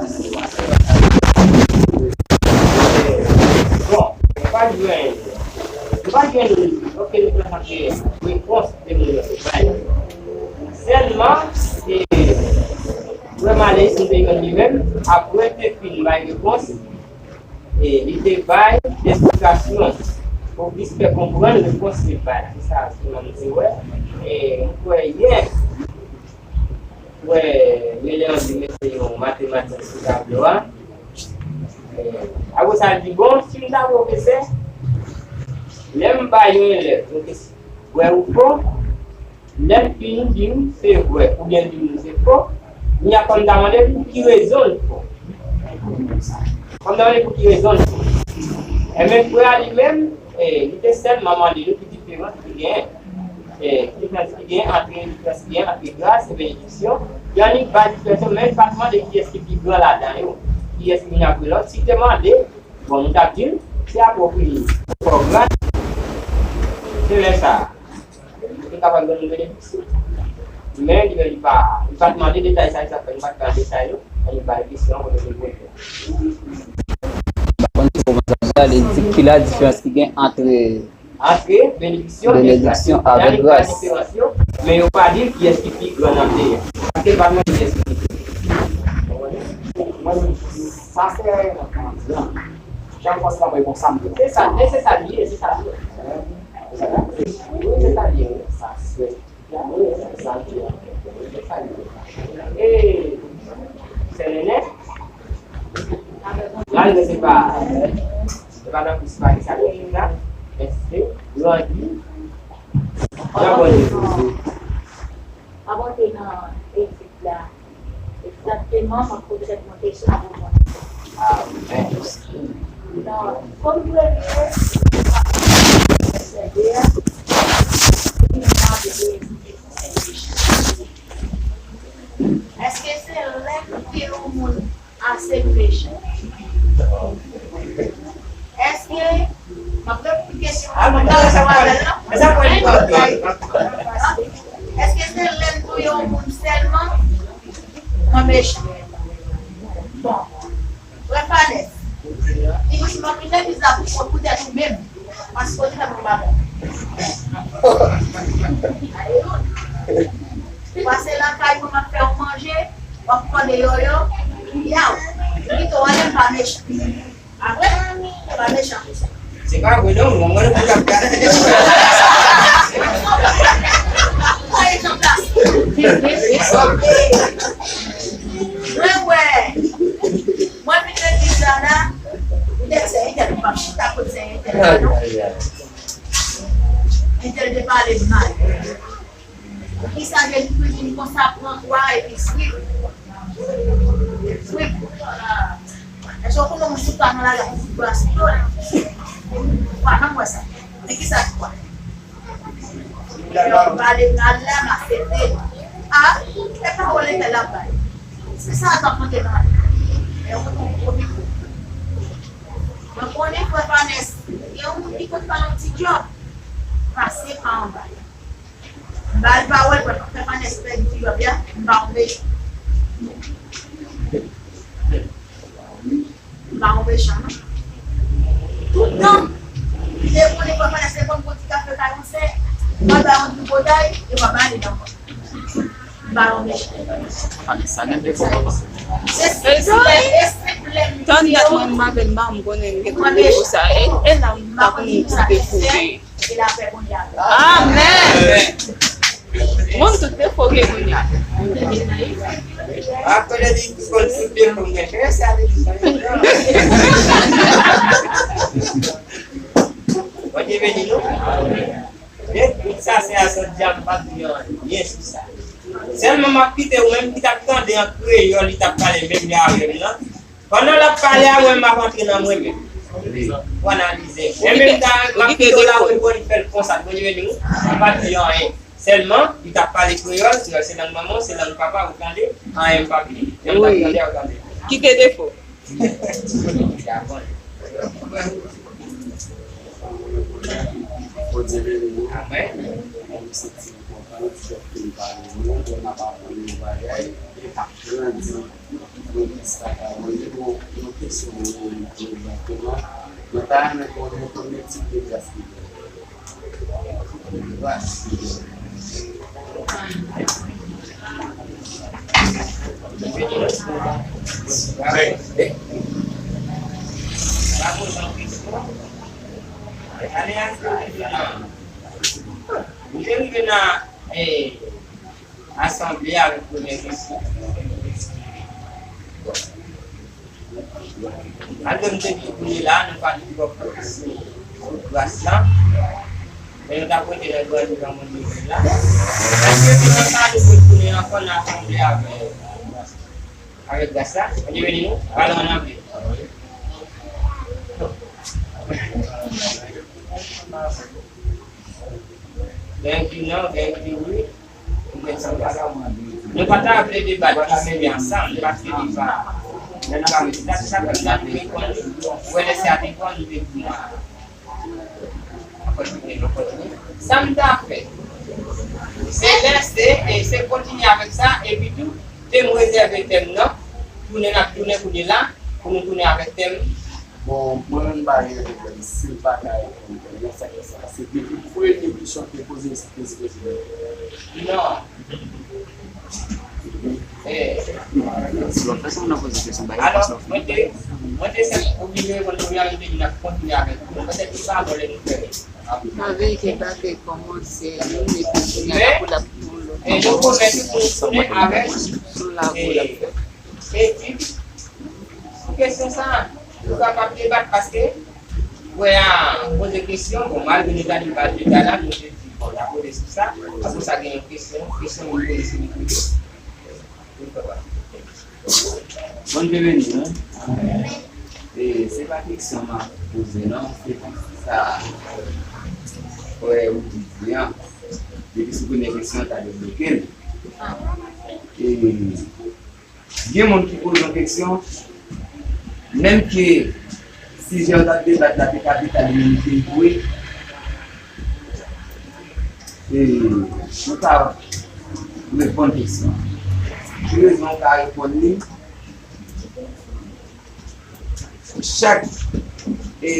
m pa jwenn, m pa jwenn okenn repons de moun yo te bay. Sèlman, e, vrèman, lè m te jwenn li menm, apre te fin bay repons, e, li te bay esplikasyon pou plis fè konprann repons li bay la. Se sa sèlman m te wè. E, m kwè yè, Wè, Mele Andri mete yon matematik sou tablo a. Eh, apre sa, l di, bon, si m ta pwofesè, lè m bay yon elèv yon kesyon, vrè ou fo, lè l fin di m se vrè oubyen l di m se fo, kounye a fò m ta mande l pou ki rezon l fo. Fò m ta mande l pou ki rezon l fo. Enben, frè a li menm, eh, li te sèlman mande nou ki diferans ki genyen. Eh, ki diferans ki genyen ant, diferans ki genyen ant gras e benediksyon. Yonn li bay diferans yo, men li pa t mande kiyès ki pi gran ladan yo, kiyès ki vin apre lòt. Si l te mande, bon, nou t ap di l, se apwopriye. Fò gras, se lè sa a, nou te kapab ban nou benediksyon. Men, li, li pa, li pa t mande detay sa, sa fè nou pa t pran detay yo, e li bay kesyon kote pou l poze. Konn se kòman sa pral, li di ki la diferans ki gen ant Antre, benediksyon e gras. Benediksyon avèk gras. Diferans yo, men yo pa di kiyès ki pi gran nan de yo. Paske l pa t mande kiyès ki pi gran. Mwen, sa se, jan fòs la mwen konsa m. Se sa, e se sa l ye, se sa l ye. Wi, se sa l ye. Sa se. E, sè Nènè, malgre se pa, se pa nan plis pa ki sa ki la, men se grandi nan Bondye. Abonde nan etid la. Egzakteman, mwen poze tèt mwen kesyon pou mwen. Amèn. Donk, kòm premye, sèvitè a, li mande Èske se lè n touye yon moun ase nou mechan? Èske, m ap repete kesyon an, mwen ta resevwa apèl lan. Èske se lè n touye yon moun sèlman mwen mechan? Bon. Frè Fanès, li di, m ap vin legliz la pou, pou poutèt ou menm. Paske w te fè m yon bagay. Pase lakay mwen, m ap fè w manje, w ap kòde yoyo, yaw, li di w ale, m pa mechan. Apre, m pa mechan konsa. Se pa vre non, mwen, mwen, mwen ap gade. Pa egzanp la. Mwen wè, mwen vin legliz la la, poutèt sè entèl, m p ap chita kot sè entèl la non. Entèl te pale m mal. Poukisa Jezikri vin konsa pran kwa epi swiv? Swiv. Èske w konnen yon moun sou kwa nan lari a pou fout kwa sou do l? Ou pa janm wè sa. Men kisa l kwa? Lè yo pale mal la, m aksepte l. A, e pawòl entèl ap bay. Se sa k ap monte nan lari. E ou konn gwo mikwo. Mwen konnen frè Fanès, gen yon moun ki konn fè yon ti djòb, pase pa anba. M ba l pawòl, frè Fanès pèdi ti djòb la, m pa yon mechan. M pa yon mechan, non. Tout tan, m te konnen frè Fanès te konn pran ti kafe kay yon sè, m al bay yon tripotay, e m ap ale nan mòn. Vanessa gen defo papa. Tann dat mwen m avè l, m konnen m gen tout defo sa. E, e la m ta konnen ki defo gen. Amèn. Moun tout defo gen kounye a. Apre li di konn tout defo m gen. Bondye beni nou. Depi sa se a sòt djab pa di anyen sou sa. Sèlman m ap kite ou menm ki t ap tande an kreyòl, li t ap pale menm jan avè m nan. Pandan l ap pale a, mwen m ap antre nan mwen menm. Ou analize. Mwen menm ta, m ap kite w la, ou konn fè l konsa, Bondye beni w, m pa di anyen. Sèlman, li t ap pale kreyòl, kreyòl se lang manman w, se lang papa w, ou tande, anyen m pa di. Lè m t ap tande a, ou tande. Kite defo. Bondye beni nou. Amèn. Mwen se ti kontan, ti chèf ki m pale nou, mwen ap aprann yon bagay, e ap grandi. Mwen plis ta ka mande nou yon kesyon mwen egzakteman. Mwen ta renmen konnen konbyen tip de gras ki gen. Gras ki gen. Mwen te rive nan, eh, asanble avèk premye kesyon. Malgre m te di kounye la, nou pa di twòp sou, sou gras la. Men nou ta prete lè grandi nan mond nouvèl la. Èske nou pa nou retounen ankò nan asanble avèk, avèk gras la? Bondye beni nou. Pale ann angle. Thank you, non, thank you, wi. Nou pa ta vle debat ki sere ansanm, paske li pa, li pa, sa, sa fè m ta vle konn, wè lè se a te konn, li te di, sa m ta fè, se lè, se, e se kontinye avèk sa, epi tou, te m rezève tèm nan, tounen n ap tounen kounye la, pou nou tounen avèk tèm. Bon, mwen menm m pa gen pwoblèm si l pa ka reponn nan sa kesyon, paske depi premye kesyon te poze, se te prezidan. Non. Eh. Si lòt pèsonn nan poze kesyon, ba yo pas lòt. Mwen te, mwen te sèt oblije reponn premye a, mwen te di n ap kontinye avèk nou. Petèt li pa bon lè nou fè. Avèk e pa te kòmanse, nou mete kounye a la pou l ap pou lòt. E nou pwomèt nou tounen avèk. Sou la pou l ap fè. Etid sou kesyon sa a. Nou kapab debat paske frè a poze kesyon, bon, malgre nou ta di l pa l te ta la, nou te di, bon, l ap poze sou sa, apre sa gen yon kesyon, kesyon nou poze sou li tou. Bondye beni nou. E, se pa kesyon m ap poze non, se sa frè ou di an. Depi sou premye kesyon, ta debloke l. E, Gen moun ki poze yon kesyon, menm ke sijè yo t ap debat la te kapital, li menm li te vwe. E, nou ka reponn kesyon. Ki rezon ou ka reponn li? Chak, e,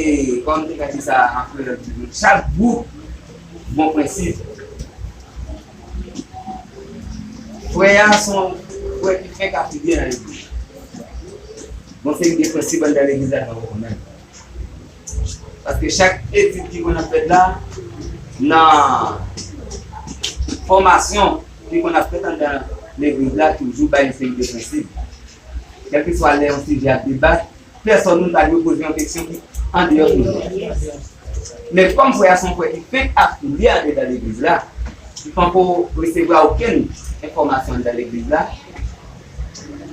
kòm m te ka di sa an kreyòl, chak gwoup gon prensip. Frè a se yon frè ki fenk afilye nan legliz. Gon seri de prensip anndan legliz la nou pa konn. Paske chak etid ki konn ap fèt la, nan fòmasyon ki konn ap fèt anndan legliz la, toujou bay yon seri de prensip. Kèlkeswa lè yon sijè ap debat, pèsòn nou ta dwe poze yon kesyon ki andeyò sijè a. Men kòm frè a se yon frè ki fenk afilye adedan legliz la, ki panko resevwa okenn enfòmasyon anndan legliz la,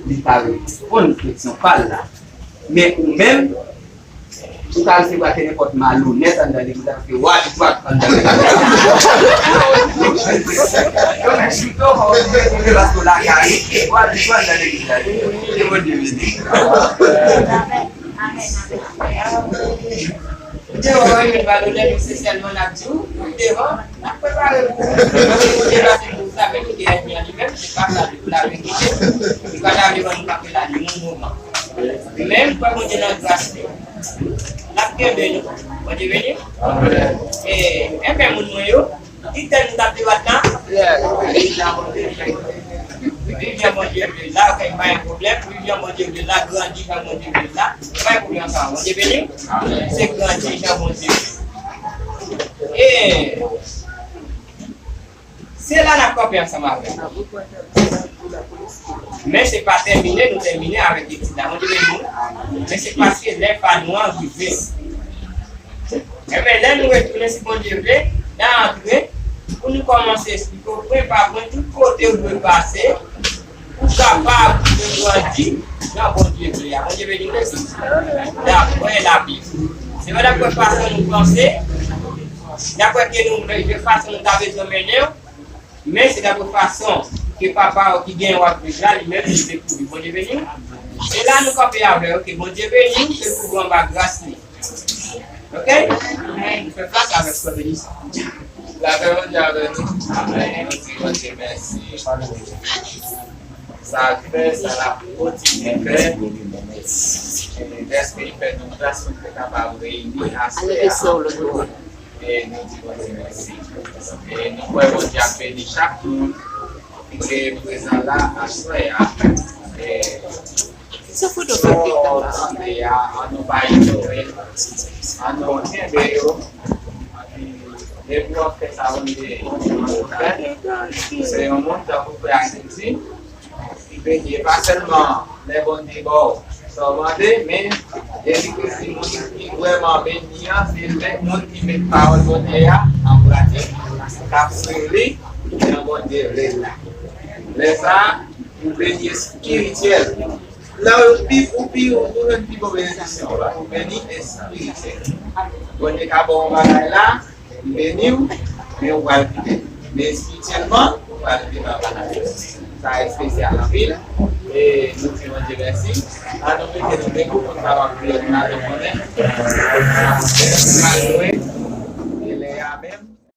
li pa reponn kesyon pa l la. Men ou menm, ou ka resevwa kenenpòt malonèt anndan legliz la, paske w a dwat anndan legliz la. Yo menm chito, fò w rete paske w lakay ou, w a dwat anndan legliz la. Ke Bondye beni. Amèn, amèn, amèn. Ou te wè, wi, men pa nou lè nou se sèlman n ap di w, ou te wè, n ap prepare pou ou. Ou te pase pou sa, men ou te ènmi an li menm, se pa sa, li pou laverite. Li pa ta vle wè nou kanpe la, ni yon moman. Men, m kwè Bondye nan gras li. L ap kenbe nou. Bondye beni. E, enben, moun mwen yo, ki tèm nou t ap debat la? Yeah. Li la, Bondye beni. Viv jan Bondye vle la, kay pa gen pwoblèm. Viv jan Bondye vle la, grandi jan Bondye vle la. Pa gen pwoblèm sa. Bondye beni w. Se grandi jan Bondye vle. E se la n ap kanpe ansanm avè w. Men se pa tèmine, nou tèmine avèk etid la. Bondye beni w. Men se paske lè pa nou an rive. Enben, lè nou retounen, si Bondye vle, n a antre pou nou kòmanse esplike w pwen pa pwen tout kote w dwe pase pou w kapab grandi jan Bondye vle a. Bondye beni w, mèsi. Daprè Labib. Se pa daprè fason nou panse, daprè ke nou, de fason nou ta bezwen mennen w, men se daprè fason ke papa w ki gen w ap viv la, li menm li vle pou li. Bondye beni w. E la nou kanpe avè w, ke Bondye beni w, ke l kouvri w anba gras li. Ok? Fè plas avèk frè Denis. Lapè Bondye avè nou. Amèn. Nou di Bondye mèsi. Sa l fè, sa l ap kontinye fè. E dèske li fè nou gras pou nou te kapab reyini aswè a. E nou di Bondye mèsi. E nou kwè Bondye ap beni chak moun ki te prezan la aswè a. E Sa foto pa pita la. Tande a, an nou pa inyore, an nou kenbe yo. Depi w ap fè sa, Bondye, se yon moun tankou frè Akin di, ki beni, e pa sèlman lè Bondye ba w sa w mande, men Jezi Kris di moun ki vrèman beni an, se lè moun ki met pawòl Bondye a an pratik, k ap suiv li, jan Bondye vle l la. Lè sa a, ou beni espirityèl. Lè w pi, ou pi, ou jwenn pi bon benediksyon la. Ou beni espirityèl. Bondye ka ba w yon bagay la, li beni w, men ou pral kite. Men espirityèlman, ou pral kite bagay la. Sa espesyal anpil. E nou di Bondye mèsi. Ann nou mete nou debout pou n kapab priye pou n ale konnen. Malgre